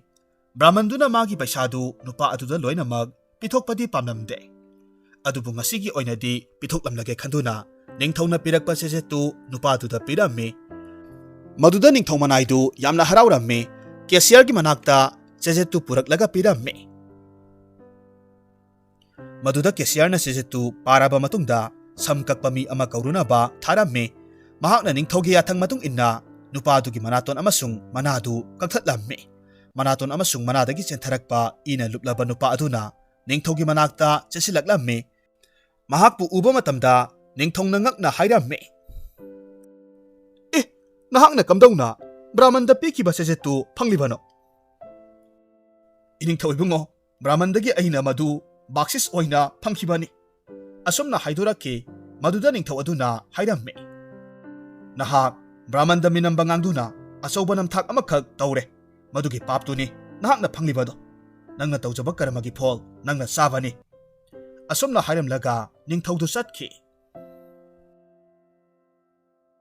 ꯕ꯭ꯔꯥꯍꯃꯟꯗꯨꯅ ꯃꯥꯒꯤ ꯄꯩꯁꯥꯗꯨ ꯅꯨꯄꯥ ꯑꯗꯨꯗ ꯂꯣꯏꯅꯃꯛ ꯄꯤꯊꯣꯛꯄꯗꯤ ꯄꯥꯝꯂꯝꯗꯦ꯫ ꯑꯗꯨꯕꯨ ꯉꯁꯤꯒꯤ ꯑꯣꯏꯅꯗꯤ ꯄꯤꯊꯣꯛꯂꯝꯂꯒꯦ ꯈꯟꯗꯨꯅ ꯅꯤꯡꯊꯧꯅ ꯄꯤꯔꯛꯄ ꯆꯦꯖꯦꯠꯇꯨ ꯅꯨꯄꯥꯗꯨꯗ ꯄꯤꯔꯝꯃꯤ꯫ ꯃꯗꯨꯗ ꯅꯤꯡꯊꯧ ꯃꯅꯥꯏꯗꯨ ꯌꯥꯝꯅ ꯍꯔꯥꯎꯔꯝꯃꯤ꯫ ꯀꯦꯁꯤꯌꯔꯒꯤ ꯃꯅꯥꯛꯇ ꯆꯦꯖꯦꯠꯇꯨ ꯄꯨꯔꯛꯂꯒ ꯄꯤꯔꯝꯃꯤ꯫ ꯃꯗꯨꯗ ꯀꯦꯁꯤꯌꯔꯅ ꯆꯦꯖꯦꯠꯇꯨ ꯄꯥꯔꯕ ꯃꯇꯨꯡꯗ ꯁꯝ ꯀꯛꯄ ꯃꯤ ꯑꯃ ꯀꯧꯔꯨꯅꯕ ꯊꯥꯔꯝꯃꯤ꯫ ꯃꯍꯥꯛꯅ ꯅꯤꯡꯊꯧꯒꯤ ꯌꯥꯊꯪ ꯃꯇꯨꯡ ꯏꯟꯅ ꯅꯨꯄꯥꯗꯨꯒꯤ ꯃꯅꯥꯇꯣꯟ ꯑꯃꯁꯨꯡ ꯃꯅꯥꯗꯨ ꯀꯛꯊꯠꯂꯝꯃꯤ꯫ ꯃꯅꯥꯇꯣꯟ ꯑꯃꯁꯨꯡ ꯃꯅꯥꯗꯒꯤ ꯆꯦꯟꯊꯔꯛꯄ ꯏꯅ ꯂꯨꯞꯂꯕ ꯅꯨꯄꯥ ꯑꯗꯨꯅ ꯅꯤꯡꯊꯧꯒꯤ ꯃꯅꯥꯛꯇ ꯆꯦꯟꯁꯤꯜꯂꯛꯂꯝꯃꯤ꯫ ꯃꯍꯥꯛꯄꯨ ꯎꯕ ꯃꯇꯝꯗ ꯅꯤꯡꯊꯧꯅ ꯉꯛꯅ ꯍꯥꯏꯔꯝꯃꯤ, "ꯑꯦ, ꯅꯍꯥꯛꯅ ꯀꯝꯗꯧꯅ ꯕ꯭ꯔꯥꯍꯃꯟꯗ ꯄꯤꯈꯤꯕ ꯆꯦꯖꯦꯠꯇꯨ ꯐꯪꯂꯤꯕꯅꯣ?" "ꯏꯅꯤꯡꯊꯧ ꯏꯕꯨꯡꯉꯣ, ꯕ꯭ꯔꯥꯍꯃꯟꯗꯒꯤ ꯑꯩꯅ ꯃꯗꯨ ꯕꯥꯛꯁꯤꯁ ꯑꯣꯏꯅ ꯐꯪꯈꯤꯕꯅꯤ," ꯑꯁꯨꯝꯅ ꯍꯥꯏꯗꯣꯔꯛꯈꯤ꯫ ꯃꯗꯨꯗ ꯅꯤꯡꯊꯧ ꯑꯗꯨꯅ ꯍꯥꯏꯔꯝꯃꯤ, "ꯅꯍꯥꯛ ꯕ꯭ꯔꯥꯍꯃꯟꯗ ꯃꯤꯅꯝꯕ ꯉꯥꯡꯗꯨꯅ ꯑꯆꯧꯕ ꯅꯝꯊꯥꯛ ꯑꯃꯈꯛ ꯇꯧꯔꯦ꯫ ꯃꯗꯨꯒꯤ ꯄꯥꯞꯇꯨꯅꯤ ꯅꯍꯥꯛꯅ ꯐꯪꯂꯤꯕꯗꯣ꯫ ꯅꯪꯅ ꯇꯧꯖꯕ ꯀꯔꯃꯒꯤ ꯐꯣꯜ ꯅꯪꯅ ꯆꯥꯕꯅꯤ," ꯑꯁꯨꯝꯅ ꯍꯥꯏꯔꯝꯂꯒ ꯅꯤꯡꯊꯧꯗꯨ ꯆꯠꯈꯤ꯫